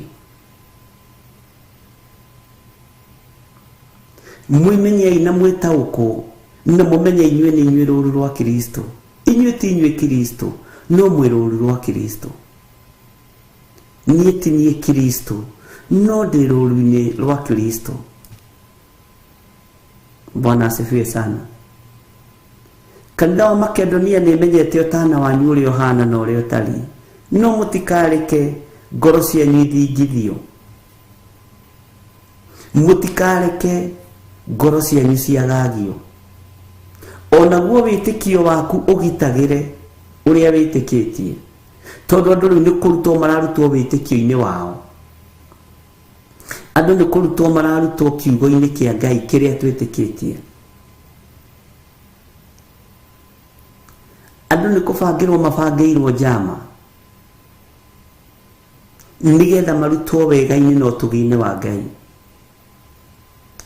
Mwĩmenyei na mwĩtaũkwo, na mũmenye inyuĩ nĩ inyuĩ rũũru rwa Kristo. Inyuĩ ti inyuĩ Kristo, no mwĩ rũũru rwa Kristo. Niĩ ti niĩ Kristo, no ndĩ rũũru-inĩ rwa Kristo. Bwana asifiwe sana. Kanitha wa Makedonia nĩ menyete ũtana wanyu ũrĩa ũhana na ũrĩa ũtariĩ, no mũtikareke ngoro cianyu ithingithio, mũtikareke ngoro cianyu ciagagio. Onaguo wĩtĩkio waku ũgitagĩre ũrĩa wĩtĩkĩtie, tondũ andũ rĩu nĩ kũrutwo mararutwo wĩtĩkio-inĩ wao, andũ nĩ kũrutwo mararutwo kiugo-inĩ kĩa Ngai kĩrĩa twĩtĩkĩtie, andũ nĩ kũbangĩrwo mabangĩirwo njama nĩgetha marutwo wega-inĩ na ũtugi-inĩ wa Ngai.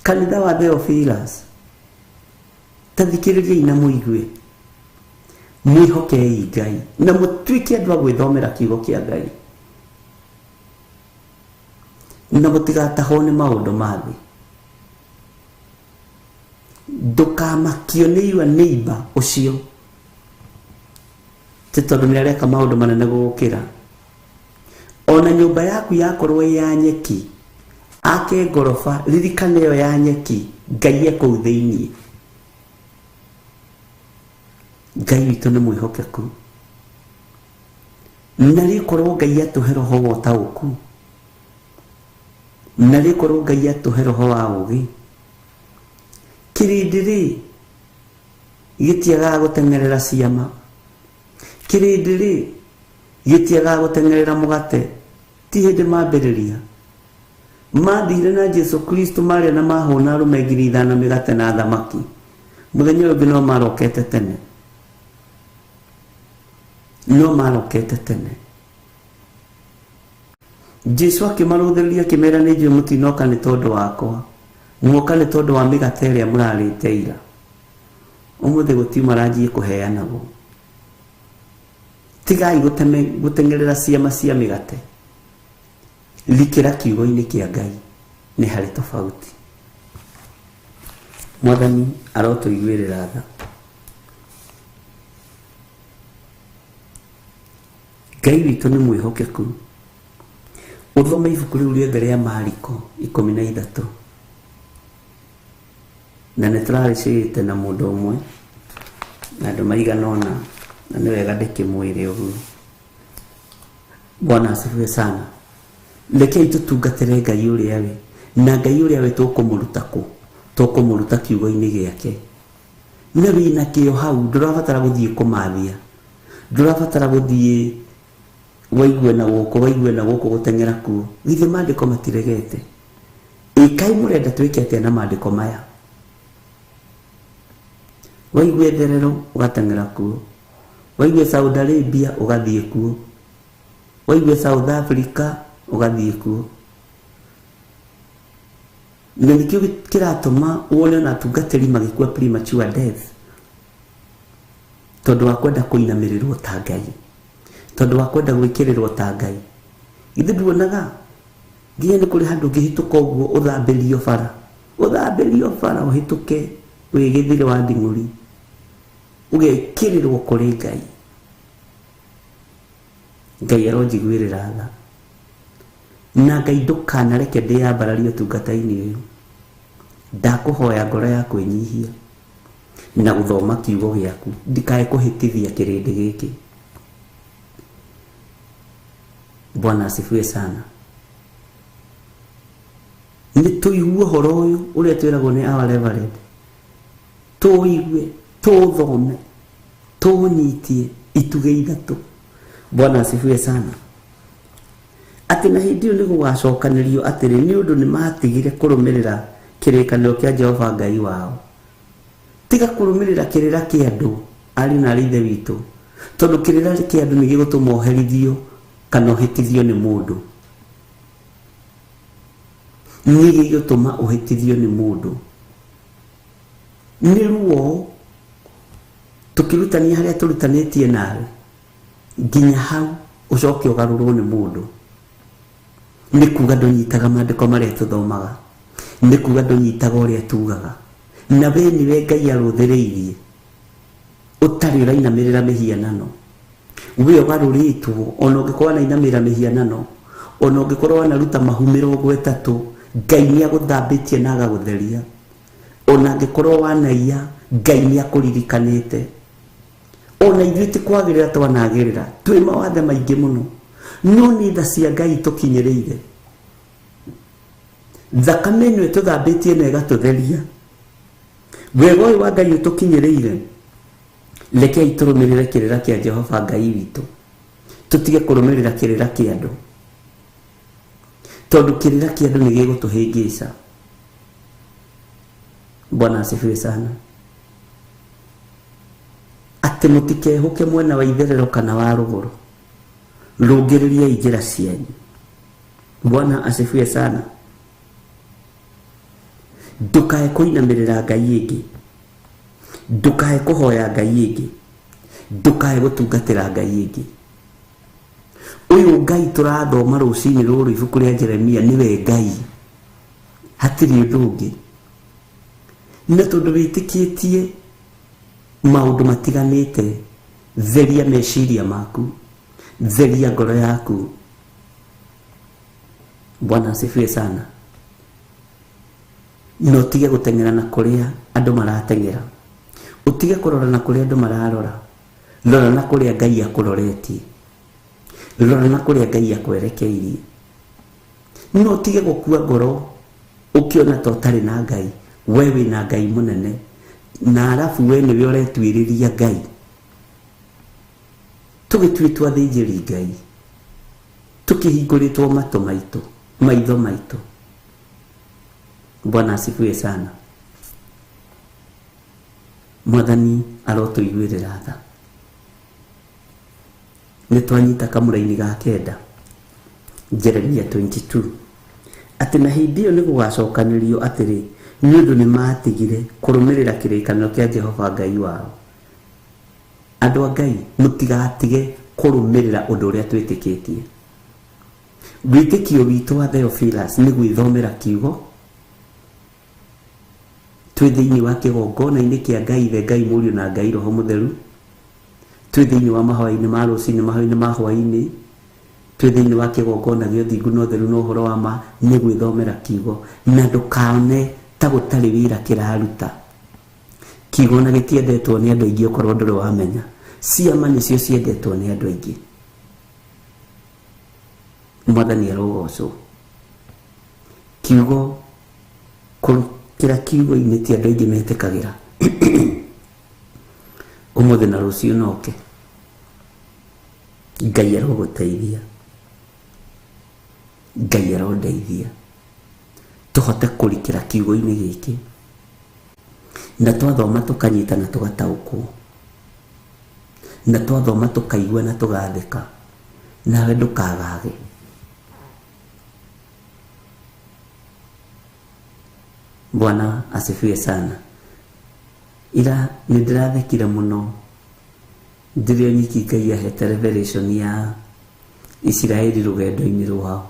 Kanitha wa Theophilus, ta thikĩrĩriai na mũigue, mwĩhokei Ngai na mũtuĩke andũ a gwĩthomera kiugo kĩa Ngai, na mũtigatahwo nĩ maũndũ ma thĩ. Ndũkamakio nĩ your neighbor ũcio ti tondũ nĩ areka maũndũ manene gũgũkĩra. Ona nyũmba yaku yakorwo ĩ ya nyeki, ake ngoroba, ririkana ĩyo ya nyeki, Ngai e kũu thĩiniĩ. Ngai witũ nĩ mwĩhokeku, na rĩkorwo Ngai atũhe roho wa ũtaũku, na rĩkorwo Ngai atũhe roho wa ũũgĩ. Kĩrĩndĩ rĩ gĩtiagaga gũteng'erera ciama, kĩrĩndĩ rĩ gĩtiagaga gũteng'erera mũgate. Ti hĩndĩ mambĩrĩria mathire na Jesu Kristo marĩa na mahũna arũme 5,000 mĩgate na thamaki, mũthenya ũyũ ũngĩ no marokete tene, no marokete tene. Jesu akĩmarũthĩrĩria akĩmera, nĩ njũĩ mũtinoka nĩ tondũ wakwa, muoka nĩ tondũ wa mĩgate ĩrĩa mũrarĩte ira. Ũmũthĩ gũtiuma ranji ĩkũheanagwo. Tigai gũteng'erera ciama cia mĩgate, likĩra kiugo-inĩ kĩa Ngai, nĩ harĩ tofauti. Mwathani arotũiguĩrĩra tha. Ngai witũ nĩ mwĩhokeku. Ũthome ibuku rĩu rĩothe rĩa Mariko 13, na nĩ tũrarĩcĩte na mũndũ ũmwe na andũ maigana ũna, na nĩ wega ndĩkĩmwĩre ũguo. Bwana asifiwe sana. Rekei tũtungatĩre Ngai ũrĩa we, na Ngai ũrĩa we tũkũmũruta kũ? Tũkũmũruta kiugo-inĩ gĩake. Na wĩna kĩo hau, ndũrabatara gũthiĩ kũmathia, ndũrabatara gũthiĩ waigue na gũkũ waigue na gũkũ gũteng'era kuo. Githĩ maandĩko matiregete? Ĩkai mũrenda twĩke atĩa na maandĩko maya? Waigue therero ũgateng'era kuo, waigue Saudi Arabia ũgathiĩ kuo, waigue South Africa ũgathiĩ kuo. Na nĩkĩo kĩratũma wone ona atungatĩri magĩkua premature death, tondũ wa kwenda kũinamĩrĩrwo ta Ngai, tondũ wa kwenda gwĩkĩrĩrwo ta Ngai. Githĩ nduonaga nginya nĩ kũrĩ handũ ũngĩhĩtũka ũguo ũthambĩrio bara, ũthambĩrio bara ũhĩtũke wĩ gĩthire wa nding'ũri, ũgekĩrĩrwo kũrĩ Ngai. Ngai aronjiguĩrĩra tha. Na Ngai ndũkanareke ndĩyambararie ũtungata-inĩ ũyũ. Ndakũhoya ngoro ya kwĩnyihia na gũthoma kiugo gĩaku, ndikae kũhĩtithia kĩrĩndĩ gĩkĩ. Bwana asifiwe sana. Nĩ tũigue ũhoro ũyũ ũrĩa twĩragwo nĩ our reverend, tũigue, tũũthome, tũũnyitie itugĩ ithatũ. Bwana asifiwe sana. Atĩ na hĩndĩ ĩyo nĩ gũgacokanĩrio atĩrĩ, nĩ ũndũ nĩ matigire kũrũmĩrĩra kĩrĩkanĩro kĩa Jehova Ngai wao. Tiga kũrũmĩrĩra kĩrĩra kĩa andũ, ariũ na aarĩ ithe witũ, tondũ kĩrĩra kĩa andũ nĩ gĩgũtũma ũherithio kana ũhĩtithio nĩ mũndũ. Nĩ gĩgũtũma ũhĩtithio nĩ mũndũ. Nĩ ruo tũkĩrutania harĩa tũrutanĩtie nawe, nginya hau ũcoke ũgarũrwo nĩ mũndũ. Nĩ kuga ndũnyitaga maandĩko marĩa tũthomaga, nĩ kuga ndũnyitaga ũrĩa tugaga, na we nĩwe Ngai arũthĩrĩirie, ũtarĩ ũrainamĩrĩra mĩhianano. We ũgarũrĩtwo, ona ũngĩkorwo wanainamĩrĩra mĩhianano, ona ũngĩkorwo wanaruta mahu 30, Ngai nĩ agũthambĩtie na agagũtheria. Ona angĩkorwo wanaiya Ngai nĩ akũririkanĩte. Ona ithuĩ ti kwagĩrĩra twanagĩrĩra, twĩ mawathe maingĩ mũno, no nĩ tha cia Ngai tũkinyĩrĩire. Thakame ĩno ĩtũthambĩtie na ĩgatũtheria. Wega ũyũ wa Ngai ũtũkinyĩrĩire, rekei tũrũmĩrĩre kĩrĩra kĩa Jehova Ngai witũ, tũtige kũrũmĩrĩra kĩrĩra kĩa andũ, tondũ kĩrĩra kĩa andũ nĩ gĩgũtũhĩngĩca. Bwana asifiwe sana. Atĩ mũtikehũke mwena wa itherero kana wa rũgũrũ, rũngĩrĩriai njĩra cianyu. Bwana asifiwe sana. Ndũkae kũinamĩrĩra Ngai ĩngĩ, ndũkae kũhoya Ngai ĩngĩ, ndũkae gũtungatĩra Ngai ĩngĩ. Ũyũ Ngai tũrathoma rũcinĩ rũrũ ibuku rĩa Jeremia nĩwe Ngai, hatirĩ ũndũ ũngĩ. Na tondũ wĩtĩkĩtie maũndũ matiganĩte, theria meciria maku, theria ngoro yaku. Bwana asifiwe sana. Na ũtige gũteng'era na kũrĩa andũ marateng'era, ũtige kũrora na kũrĩa andũ mararora, rora na kũrĩa Ngai akũroretie, rora na kũrĩa Ngai akwerekeirie. No ũtige gũkua ngoro ũkĩona ta ũtarĩ na Ngai. We wĩna Ngai mũnene, na arabu we nĩwe ũretuĩrĩria Ngai. Tũgĩtuĩtwo athĩnjĩri Ngai, tũkĩhingũrĩtwo matũ maitũ, maitho maitũ. Bwana asifiwe sana. Mwathani arotũiguĩrĩra tha. Nĩ twanyita kamũraini ga kenda, Jeremia 22, atĩ na hĩndĩ ĩyo nĩ gũgacokanĩrio atĩrĩ, nĩ ũndũ nĩ matigire kũrũmĩrĩra kĩrĩkanĩro kĩa Jehova Ngai wao. Andũ a Ngai, mũtigatige kũrũmĩrĩra ũndũ ũrĩa twĩtĩkĩtie. Wĩtĩkio witũ wa Theophilus nĩ gwĩthomera kiugo twĩ thĩinĩ wa kĩgongona-inĩ kĩa Ngai Ithe, Ngai Mũriũ na Ngai Roho Mũtheru, twĩ thĩinĩ wa mahoya-inĩ ma rũcinĩ, mahoya-inĩ ma hwaĩ-inĩ, twĩ thĩinĩ wa kĩgongona gĩa ũthingu na ũtheru na ũhoro wa ma, nĩ gwĩthomera kiugo. Na ndũkone ta gũtarĩ wĩra kĩraruta. Kiugo na gĩtiendetwo nĩ andũ aingĩ okorwo ndũrĩ wamenya. Ciama nĩcio ciendetwo nĩ andũ aingĩ. Mwathani arogocwo. Kiugo kũrutĩra kiugo-inĩ ti andũ aingĩ metĩkagĩra. Ũmũthĩ na rũciũ noke. Ngai arogũteithia, Ngai arondeithia, tũhote kũrikĩra kiugo-inĩ gĩkĩ, na twathoma tũkanyita na tũgataũkwo, na twathoma tũkaigua na tũgathĩka, nawe ndũkagage. Bwana asifiwe sana. Ira nĩ ndĩrathekire mũno ndĩrĩ o nyiki Ngai ahete revelation ya Isiraeli rũgendo-inĩ rwao.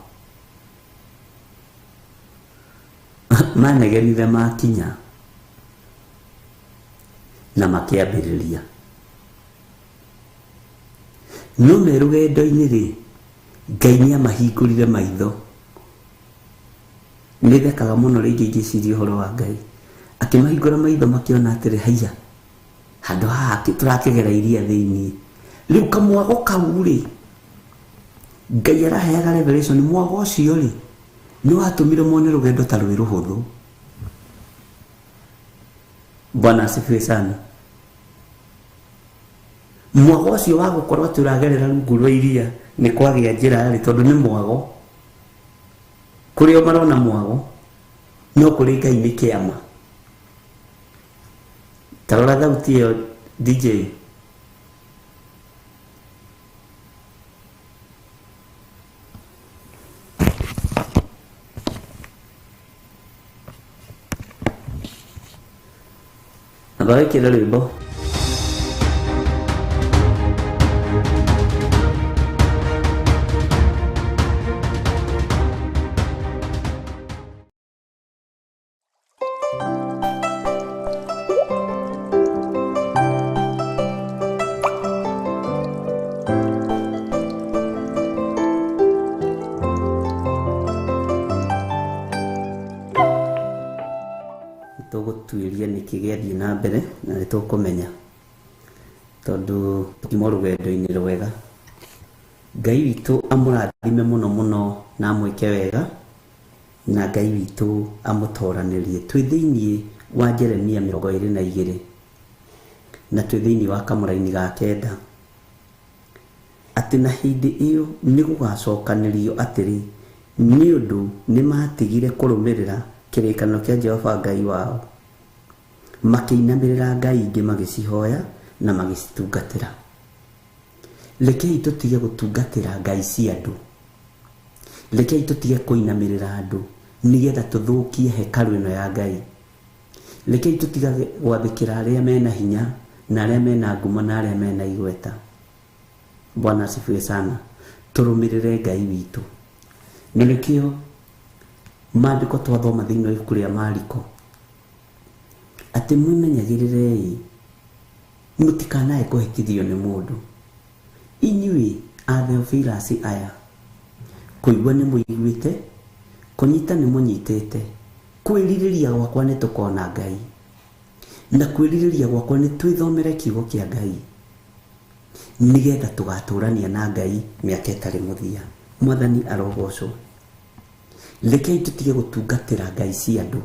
Manegenire makinya na makĩambĩrĩria. No me rũgendo-inĩ rĩ, Ngai nĩ amahingũrire maitho. Nĩ thekaga mũno rĩngĩ ingĩciria ũhoro wa Ngai. Akĩmahingũra maitho makĩona atĩrĩ, haiya, handũ haha tũrakĩgera iria thĩinĩ. Rĩu kamwago kau rĩ, Ngai araheaga revelation, mwago ũcio rĩ, nĩ watũmire mone rũgendo ta rwĩ rũhũthũ. Bwana asifiwe sana. Mwago ũcio wa gũkorwo atĩ ũragerera rungu rwa iria nĩ kwagĩa njĩra rĩ, tondũ nĩ mwago. Kũrĩa marona mwago, no kũrĩ Ngai nĩ kĩama. Tarora thauti ĩyo DJ. Amba wĩkĩre rwĩmbo. nĩkĩ gĩathiĩ na mbere na nĩ tũkũmenya tondũ tũkiuma rũgendo-inĩ rwega. Ngai witũ amũrathime mũno mũno na amwĩke wega, na Ngai witũ amũtoranĩrie. Twĩ thĩinĩ wa Jeremia 22 na twĩ thĩinĩ wa kamũraini ga 9, atĩ na hĩndĩ ĩyo nĩ gũgacokanĩrio atĩrĩ, nĩ ũndũ nĩ matigire kũrũmĩrĩra kĩrĩkanĩro kĩa Jehova Ngai wao, makĩinamĩrĩra ngai ingĩ magĩcihoya na magĩcitungatĩra. Rekei tũtige gũtungatĩra ngai cia andũ, rekei tũtige kũinamĩrĩra andũ nĩgetha tũthũkie hekarũ ĩno ya Ngai. Rekei tũtige gwathĩkĩra arĩa mena hinya na arĩa mena ngumo na arĩa mena igweta. Bwana asifiwe sana. Tũrũmĩrĩre Ngai witũ. Na nĩkĩo maandĩko twathoma thĩinĩ wa ibuku rĩa Mariko atĩ mwĩmenyagĩrĩrei mũtikanae kũhĩtithio nĩ mũndũ. Inyuĩ a Theophilus aya, kũigua nĩ mũiguĩte, kũnyita nĩ mũnyitĩte, kwĩrirĩria gwakwa nĩ tũkona Ngai, na kwĩrirĩria gwakwa nĩ twĩthomere kiugo kĩa Ngai nĩgetha tũgatũrania na Ngai mĩaka ĩtarĩ mũthia. Mwathani arogocwo. Rekei tũtige gũtungatĩra ngai cia andũ,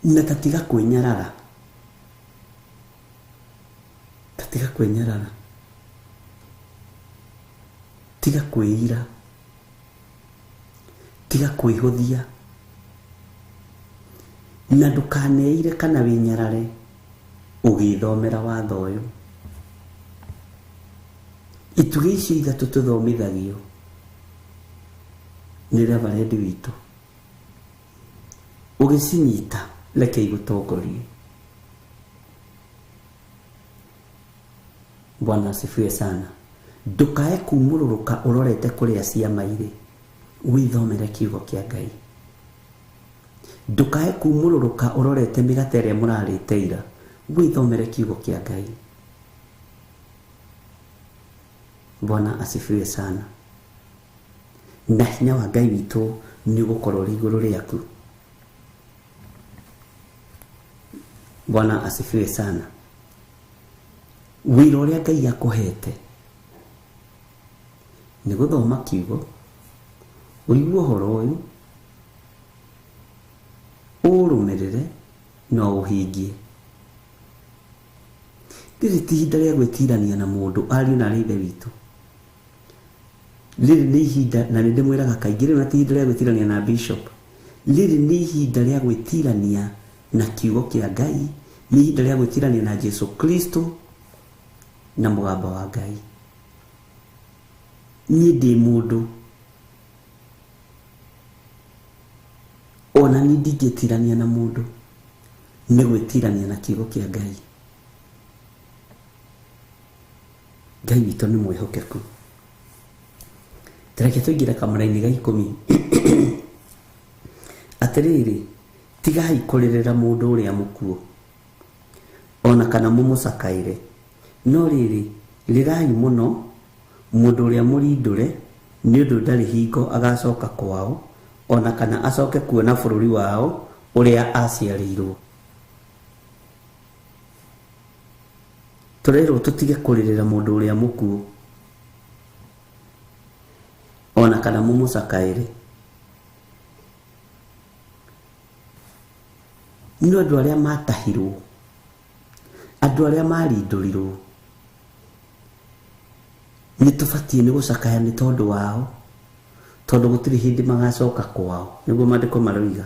na tatiga kwĩnyarara, tatiga kwĩnyarara, tiga kwĩira, tiga kwĩhũthia, na ndũkaneire kana wĩnyarare ũgĩthomera watho ũyũ. Itugĩ icio ithatũ tũthomithagio nĩ reverendi witũ, ũgĩcinyita reke igũtongorie. Bwana asifiwe sana. Ndũkae kumũrũrũka ũrorete kũrĩa ciama irĩ, wĩthomere kiugo kĩa Ngai. Ndũkae kumũrũrũka ũrorete mĩgate ĩrĩa mũrarĩte ira, wĩthomere kiugo kĩa Ngai. Bwana asifiwe sana. Na hinya wa Ngai witũ nĩ ũgũkorwo ũrĩ igũrũ rĩaku. Bwana asifiwe sana. Wĩra ũrĩa Ngai akũhete nĩ gũthoma kiugo, ũigue ũhoro ũyũ, ũrũmĩrĩre na ũhingie. Rĩrĩ ti ihinda rĩa gwĩtirania na mũndũ, ariũ na arĩ ithe witũ. Rĩrĩ nĩ ihinda, na nĩ ndĩmwĩraga kaingĩ, rĩrĩ ti ihinda rĩa gwĩtirania na bishop. Rĩrĩ nĩ ihinda rĩa gwĩtirania na kiugo kĩa Ngai, nĩ ihinda rĩa gwĩtirania na Jesu Kristo na mũgambo wa Ngai. Niĩ ndĩ mũndũ, ona niĩ ndingĩtirania na mũndũ, nĩ gwĩtirania na kiugo kĩa Ngai. Ngai witũ nĩ mwĩhokeku. Tareke tũingĩre kamũra-inĩ ga 10. Atĩrĩrĩ, tigai kũrĩrĩra mũndũ ũrĩa mũkuũ, ona kana mũmũcakaĩre, no rĩrĩ, rĩrai mũno mũndũ ũrĩa mũrindũre, nĩ ũndũ ndarĩ hingo agacoka kwao, ona kana acoke kuona bũrũri wao ũrĩa aciarĩirwo. Tũrerwo tũtige kũrĩrĩra mũndũ ũrĩa mũkuũ, ona kana mũmũcakaĩre. No andũ arĩa matahirwo, andũ arĩa marindũrirwo, nĩ tũbatiĩ nĩ gũcakaya nĩ tondũ wao, tondũ gũtirĩ hĩndĩ magacoka kwao, nĩguo maandĩko maroiga.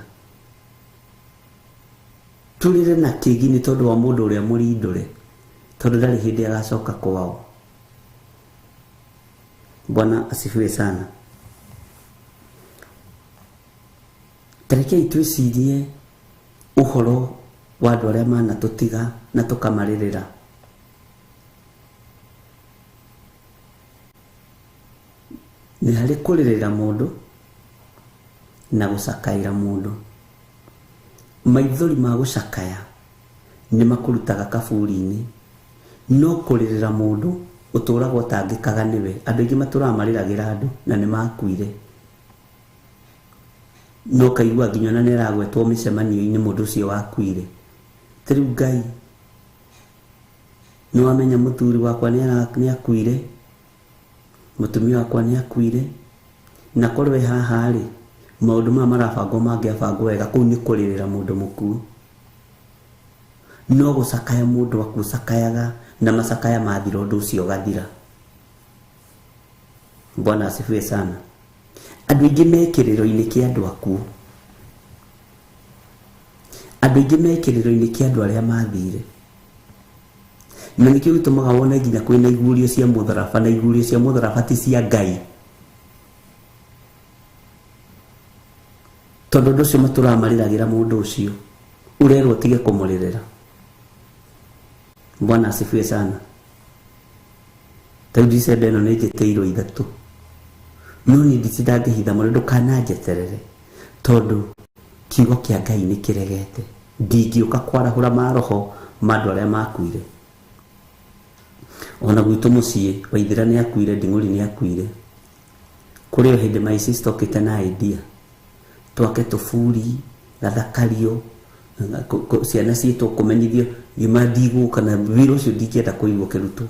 Tũrĩre na kĩgi nĩ tondũ wa mũndũ ũrĩa mũrindũre, tondũ ndarĩ hĩndĩ agacoka kwao. Bwana asifiwe sana. Tarekei twĩcirie ũhoro wa andũ arĩa manatũtiga na tũkamarĩrĩra. Nĩ harĩ kũrĩrĩra mũndũ na gũcakaĩra mũndũ. Maithori ma gũcakaya nĩ makũrutaga kaburi-inĩ, no kũrĩrĩra mũndũ ũtũragwo ũtangĩkaga nĩwe. Andũ aingĩ matũraga marĩragĩra andũ na nĩ makuire. No kaigua nginya ona nĩ aragwetwo mĩcemanio-inĩ mũndũ ũcio wakuire. Ta rĩu Ngai, nĩ wamenya mũthuri wakwa nĩ akuire, mũtumia wakwa nĩ akuire, na korwo e haha rĩ, maũndũ maya marabangwo mangĩabangwo wega, kũu nĩ kũrĩrĩra mũndũ mũkuũ. No gũcakaya mũndũ akucakayaga na macakaya mathira ũndũ ũcio ũgathira. Bwana asifiwe sana. Andũ aingĩ me kĩrĩro-inĩ kĩa andũ akuũ. Andũ aingĩ me kĩrĩro-inĩ kĩa andũ arĩa mathire. Na nĩkĩo gĩtũmaga wone nginya kwĩna igurio cia mũtharaba, na igurio cia mũtharaba ti cia Ngai. Tondũ ũndũ ũcio matũraga marĩragĩra mũndũ ũcio, ũrerwo ũtige kũmũrĩrĩra. Bwana asifiwe sana. Ta rĩu December ĩno nĩ njĩtĩirwo ithatũ. No niĩ ndicindangĩhitha mũno, ndũkananjeterere tondũ kiugo kĩa Ngai nĩ kĩregete. Ndingĩũka kwarahũra maroho ma andũ arĩa makuire. Ona gwitũ mũciĩ Waithĩra nĩ akuire, Nding'ũri nĩ akuire. Kũrĩ o hĩndĩ my sister okĩte na idea twake tũburi gathakario, ciana ciitũ kũmenyithio, ngiuma ndigũka na wĩra ũcio ndingĩenda kũigua ũkĩrutwo.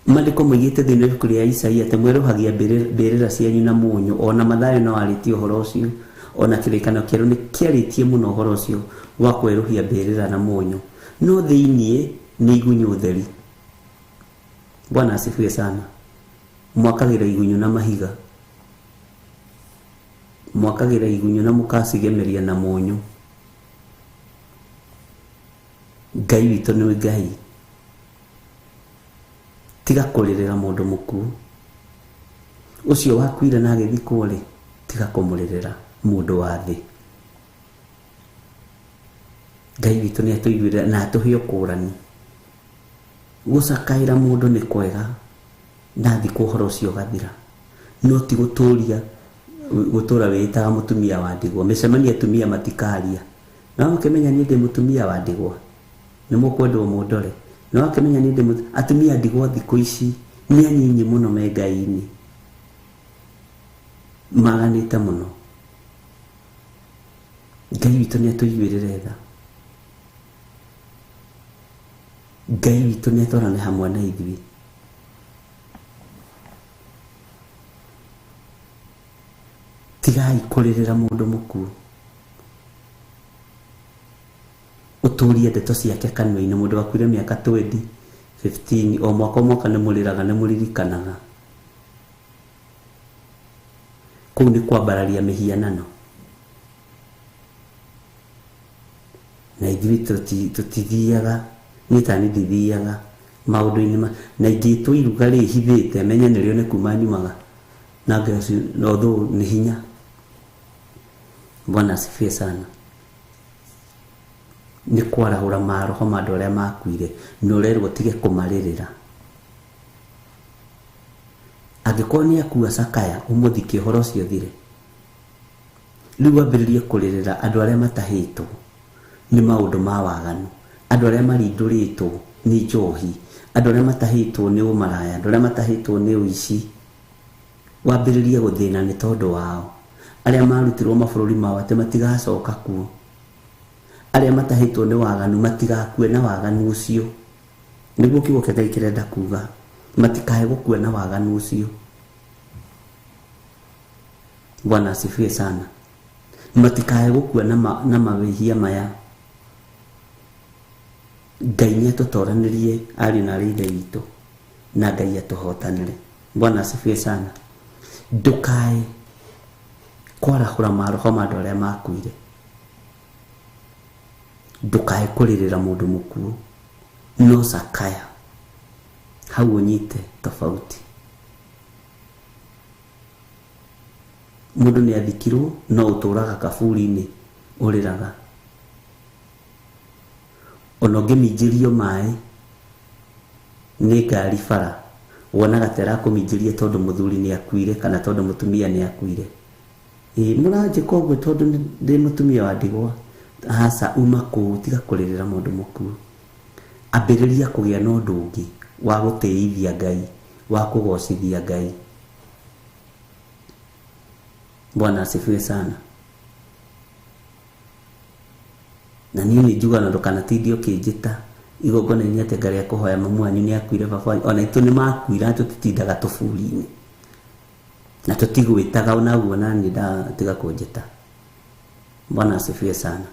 Maandĩko moigĩte thĩinĩ wa ibuku rĩa Isaia atĩ mwerũhagia mbĩrĩra cianyu na mũnyũ. O na Mathayo no arĩtie ũhoro ũcio, o na Kĩrĩkanĩro Kĩerũ nĩ kĩarĩtie mũno ũhoro ũcio wa kwerũhia mbĩrĩra na mũnyũ. No thĩinĩ nĩ igunyũ theri. Bwana asifiwe sana. Mwakagĩra igunyũ na mahiga. Mwakagĩra igunyũ na mũkacigemeria na mũnyũ. Ngai witũ nĩ Ngai. Tiga kũrĩrĩra mũndũ mũkuũ. Ũcio wakuire na agĩthikwo rĩ, tiga kũmũrĩrĩra mũndũ wa thĩ. Ngai witũ nĩ atũiguĩre na atũhe ũkũrani. Gũcakaĩra mũndũ nĩ kwega na thikũ ũhoro ũcio ũgathira. No ti gũtũria gũtũra wĩĩtaga mũtumia wa ndigwa. Mĩcemanio atumia matikaria. No ũkĩmenya niĩ ndĩ mũtumia wa ndigwa. Nĩ mũkwendwo mũndore. No akĩmenya niĩ ndĩ atumia a ndigwa thikũ ici nĩ anyinyi mũno me Ngai-inĩ. Maganĩte mũno. Ngai witũ nĩ atũiguĩrĩre tha. Ngai witũ nĩ atwarane hamwe na ithuĩ. Tigai kũrĩrĩra mũndũ mũkuũ. Ũtũrie ndeto ciake kanua-inĩ. Mũndũ wakuire mĩaka 20, 15, o mwaka o mwaka nĩ mũrĩraga, nĩ mũririkanaga. Kũu nĩ kwambararia mĩhianano. Na ithuĩ tũtithiaga, niĩ ta niĩ ndithiaga maũndũ-inĩ ma, na ingĩtwo iruga rĩhithĩte, menye nĩrĩo nĩ kuma nyumaga. Na Ngai ũcio, although nĩ hinya. Bwana asifiwe sana. Nĩ kwarahũra maroho ma andũ arĩa makuire, na ũrerwo ũtige kũmarĩrĩra. Angĩkorwo nĩ akua cakaya, ũmũthike ũhoro ũcio ũthire. Rĩu wambĩrĩrie kũrĩrĩra andũ arĩa matahĩtwo nĩ maũndũ ma waganu, andũ arĩa marindũrĩtwo nĩ njohi, andũ arĩa matahĩtwo nĩ ũmaraya, andũ arĩa matahĩtwo nĩ ũici. Wambĩrĩrie gũthĩna nĩ tondũ wao. Arĩa marutirwo mabũrũri mao atĩ matigacoka kuo. Arĩa matahĩtwo nĩ waganu matigakue na waganu ũcio. Nĩguo kiugo kĩa Ngai kĩrenda kuga. Matikae gũkua na waganu ũcio. Bwana asifiwe sana. Matikae gũkua na mawĩhia maya. Ngai nĩ atũtoranĩrie ariũ na arĩ ithe witũ, na Ngai atũhotanĩre. Bwana asifiwe sana. Ndũkae kwarahũra maroho ma andũ arĩa makuire. Ndũkae kũrĩrĩra mũndũ mũkuũ, no cakaya. Hau ũnyite tofauti. Mũndũ nĩ athikirwo, no ũtũraga kaburi-inĩ ũrĩraga. Ona ũngĩminjĩrio maĩ nĩ ngari bara, wonaga ta ĩrakũminjĩria tondũ mũthuri nĩ akuire kana tondũ mũtumia nĩ akuire. Ĩ, mũranjĩka ũguo tondũ ndĩ mũtumia wa ndigwa. Aca, uma kũu, tiga kũrĩrĩra mũndũ mũkuũ. Ambĩrĩria kũgĩa na ũndũ ũngĩ wa gũtĩithia Ngai, wa kũgocithia Ngai. Bwana asifiwe sana. Na niĩ nĩ njugaga na ndũkanatinde ũkĩnjĩta igongona-inĩ atĩ ngarĩa kũhoya mamu wanyu nĩ akuire, baba wanyu ona itũ nĩ makuire, na tũtitindaga tũburi-inĩ na tũtigwĩtaga ona ũguo, na niĩ ndatiga kũnjĩta. Bwana asifiwe sana.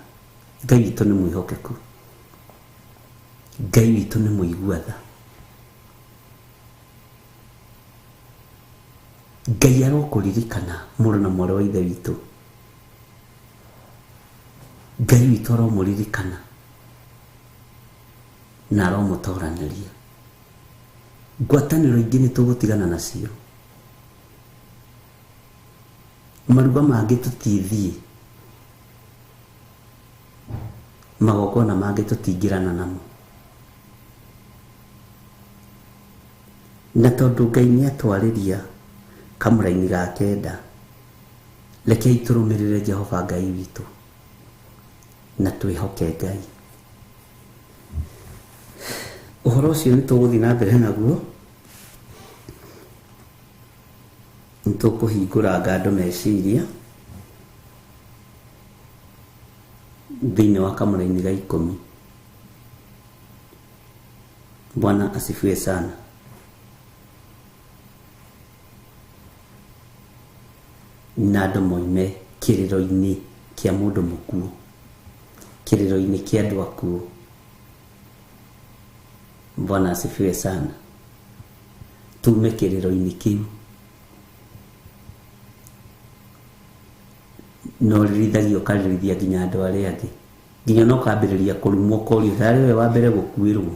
Ngai witũ nĩ mwĩhokeku, Ngai witũ nĩ mũigua tha. Ngai arokũririkana mũrũ na mwarĩ wa ithe witũ. Ngai witũ aromũririkana na aromũtoranĩria. Ngwatanĩro ingĩ nĩ tũgũtigana nacio, maruga mangĩ tũtithiĩ, magongona mangĩ tũtingĩrana namo. Na tondũ Ngai nĩ atwarĩria kamũraini ga kenda, rekei tũrũmĩrĩre Jehova Ngai witũ na twĩhoke Ngai. Ũhoro ũcio nĩ tũgũthiĩ na mbere naguo, nĩ tũkũhingũra ngando meciria thĩinĩ wa kamũraini ga 10. Bwana asifiwe sana. Na andũ moime kĩrĩro-inĩ kĩa mũndũ mũkuũ, kĩrĩro-inĩ kĩa andũ akuũ. Bwana asifiwe sana. Tume kĩrĩro-inĩ kĩu na ũrĩrithagia ũkarĩrithia nginya andũ arĩa angĩ, nginya no ũkambĩrĩria kũrumwo ũkorio tarĩ we wa mbere gũkuĩrwo.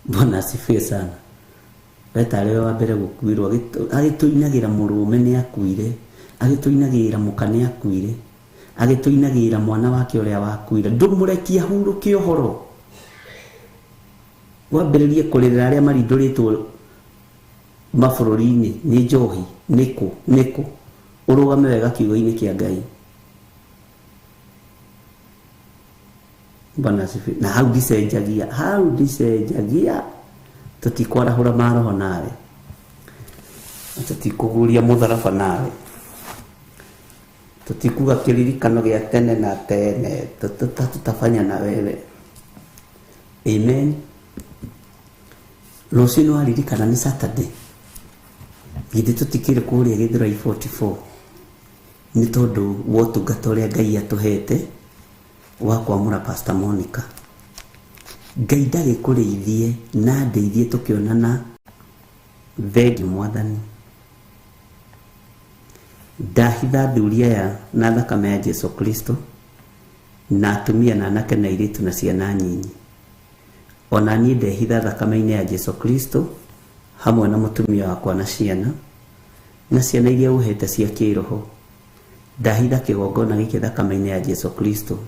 Bwana asifiwe sana. We tarĩ we wa mbere gũkuĩrwo, agĩtũinagĩra mũrũme nĩ akuire, agĩtũinagĩra mũka nĩ akuire, agĩtũinagĩra mwana wake ũrĩa wakuire. Ndũmũrekie ahurũke ũhoro, wambĩrĩrie kũrĩrĩra arĩa marindũrĩtwo mabũrũri-inĩ nĩ njohi, nĩkũ nĩkũ. Ũrũgame wega kiugo-inĩ kĩa Ngai. Bwana asifiwe. Na hau ndicenjagia, hau ndicenjagia. Tũtikwarahũra maroho nawe, tũtikũguria mũtharaba nawe, tũtikuga kĩririkano gĩa tene na tene, tũtabanya na wewe. Amen. Rũciũ nĩ waririkana nĩ Saturday, githĩ tũtikĩrĩ kũrĩa Gĩthũrai 44 nĩ tondũ wa ũtungata ũrĩa Ngai atũhete wa kwamũra Pastor Monica. Ngai ndagĩkũrĩithie na ndeithie tũkĩonana. Thengiũ Mwathani. Ndahitha athuri aya na thakame ya Jesu Kristo, na atumia na anake na airĩtu na ciana nyinyi. Ona niĩ ndehitha thakame-inĩ ya Jesu Kristo hamwe na mũtumia wakwa na ciana, na ciana iria ũhete cia kĩroho. Ndahitha kĩgongona gĩkĩ thakame-inĩ ya Jesu Kristo.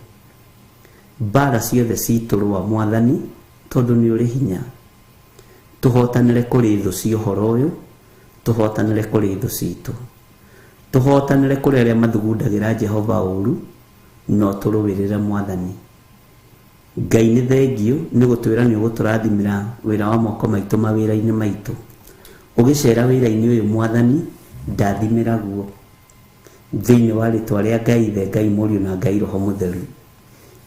Mbara ciothe citũrũa Mwathani, tondũ nĩ ũrĩ hinya. Tũhotanĩre kũrĩ thũ cia ũhoro ũyũ, tũhotanĩre kũrĩ thũ citũ, tũhotanĩre kũrĩ arĩa mathugundagĩra Jehova ũru, no tũrũĩrĩre Mwathani. Ngai nĩ thengiũ nĩ gũtwĩra nĩ ũgũtũrathimĩra wĩra wa moko maitũ mawĩra-inĩ maitũ. Ũgĩcera wĩra-inĩ ũyũ Mwathani, ndathimĩra guo thĩinĩ wa rĩtwa rĩa Ngai Ithe, Ngai Mũriũ na Ngai Roho Mũtheru.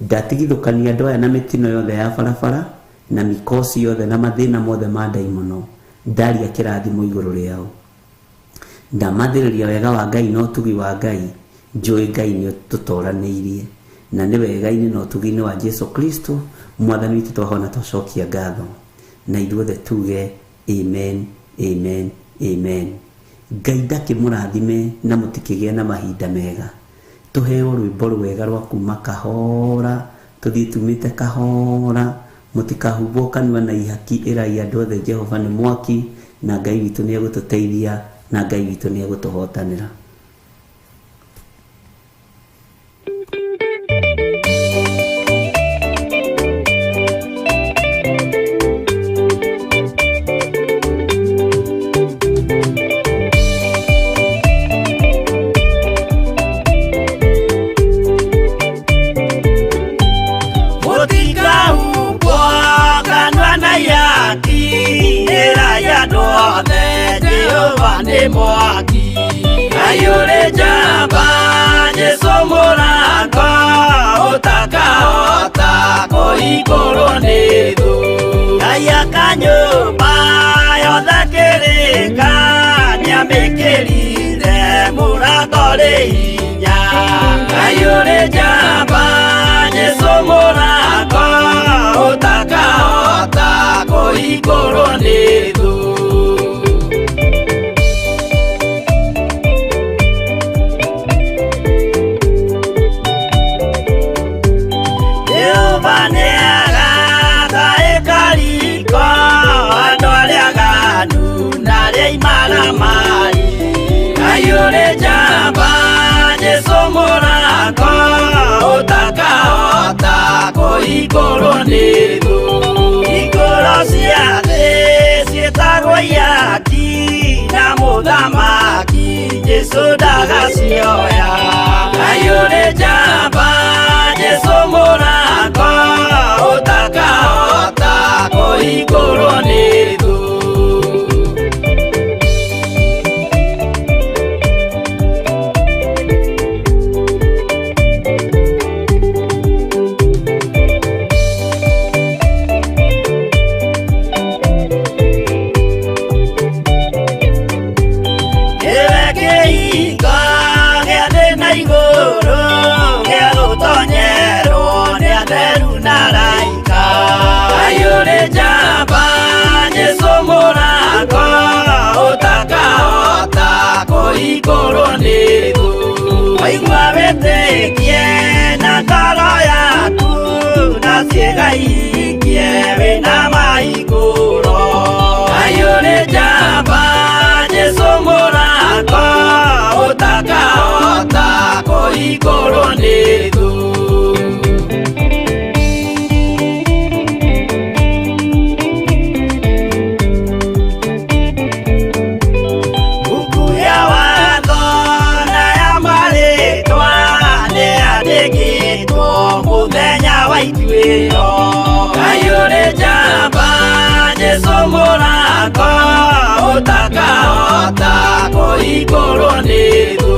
Ndatigithũkania andũ aya na mĩtino yothe ya barabara na mikosi yothe na mathĩna mothe ma ndaimono. Ndaria kĩrathimo igũrũ rĩao. Ndamathĩrĩria wega wa Ngai na ũtugi wa Ngai. Njũĩ Ngai nĩ ũtũtoranĩirie, na nĩ wega-inĩ na ũtugi-inĩ wa Jesu Kristo Mwathani witũ twahona twacokia ngatho. Na ithuothe tuge amen, amen, amen. Ngai ndakĩmũrathime na mũtikĩgĩe na mahinda mega. Tũheo rwĩmbo rwega rwa kuma kahora, tũthiĩ tumĩte kahora, mũtikahumbwo kanua na ihaki. Ĩrai andũ othe Jehova nĩ mwaki, na Ngai witũ nĩ egũtũteithia, na Ngai witũ nĩ egũtũhotanĩra.
Mũtikahumbwo kanua na ihaki, ĩrai andũ othe Jehova Mwaki Ayure njamba Jesu mũrango ũtakahota kũhingũrwo nĩ thũ Ngai aka nyũmba yothe kĩrĩka nĩamĩkĩrire mũrango rĩ hinya Ngai ũrĩ njamba Jesu mũrango ũtakahota kũhingũrwo nĩ thũ Jehova nĩagaka ĩkariko andũ arĩa aganu na arĩa imaramari Ngai ũrĩ njamba Jesu mũrango ũtakahota kũhingũrwo nĩ thũ Hingũro cia thĩ ciĩtagwo ihaki na mũthamaki Jesu ndagacioya Ngai ũrĩ njamba Jesu mũrango ũtakahota kũhingũrwo nĩ thũ Nĩwe kĩhingo gĩa thĩ na igũrũ gĩa gũtonyerwo nĩ atheru na araika Ngai ũrĩ njamba Jesu mũrango ũtakahota kũhingũrwo nĩ thũ Waigua wĩtĩkie na ngoro yaku na ciĩga ihingie wĩna mahingũro Ngai ũrĩ njamba Jesu mũrango ũtakahota kũhingũrwo nĩ thũ Buku ya watho na ya marĩtwa nĩyandĩkĩtwo mũthenya wa ituĩro Ngai ũrĩ njamba Jesu mũrango ũtakahota kũhingũrwo nĩ thũ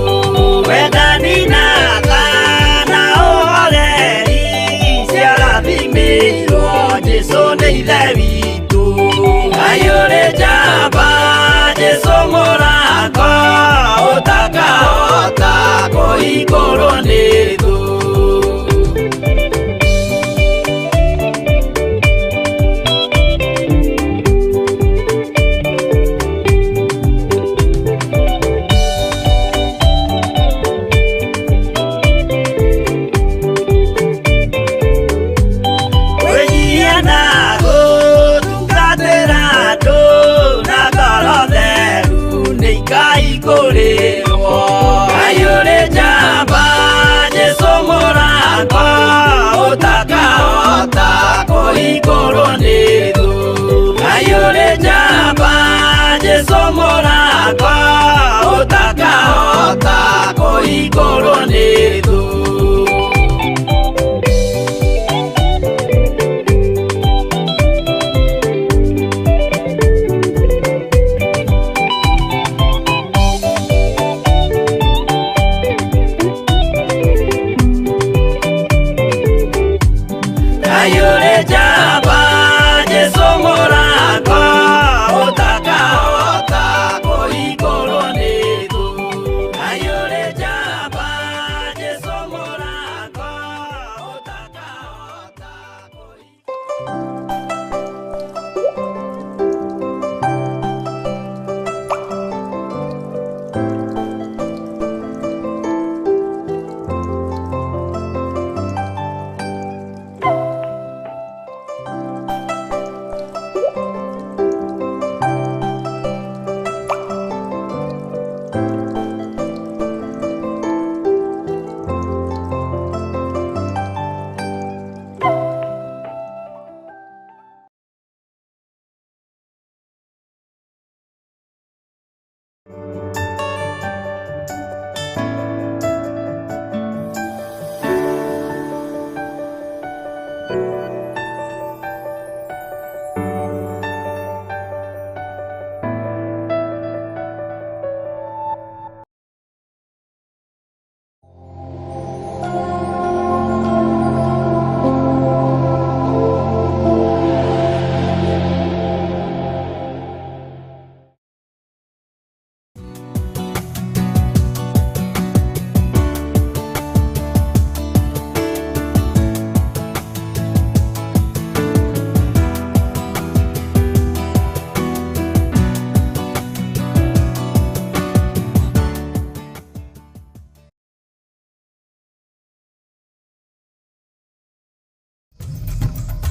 Wendani na tha na ũhoreri ciarathimĩirwo Jesu nĩ ithe witũ Ngai ũrĩ njamba Jesu mũrango ũtakahota kũhingũrwo nĩ thũ Kwĩnyihia na gũtungatĩra andũ na ngoro theru nĩikaihingũrĩrwo Ngai ũrĩ njamba Jesu mũrango ũtakahota kũhingũrwo nĩ thũ Ngai ũrĩ njamba Jesu mũrango ũtakahota kũhingũrwo nĩ thũ Ngai ũrĩ njamba Jesu mũrango ũtakahota kũhingũrwo nĩ thũ Ngai ũrĩ njamba Jesu mũrango ũtakahota kũhingũrwo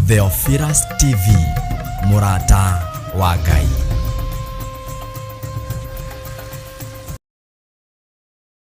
Theophilus TV, mũrata wa Ngai.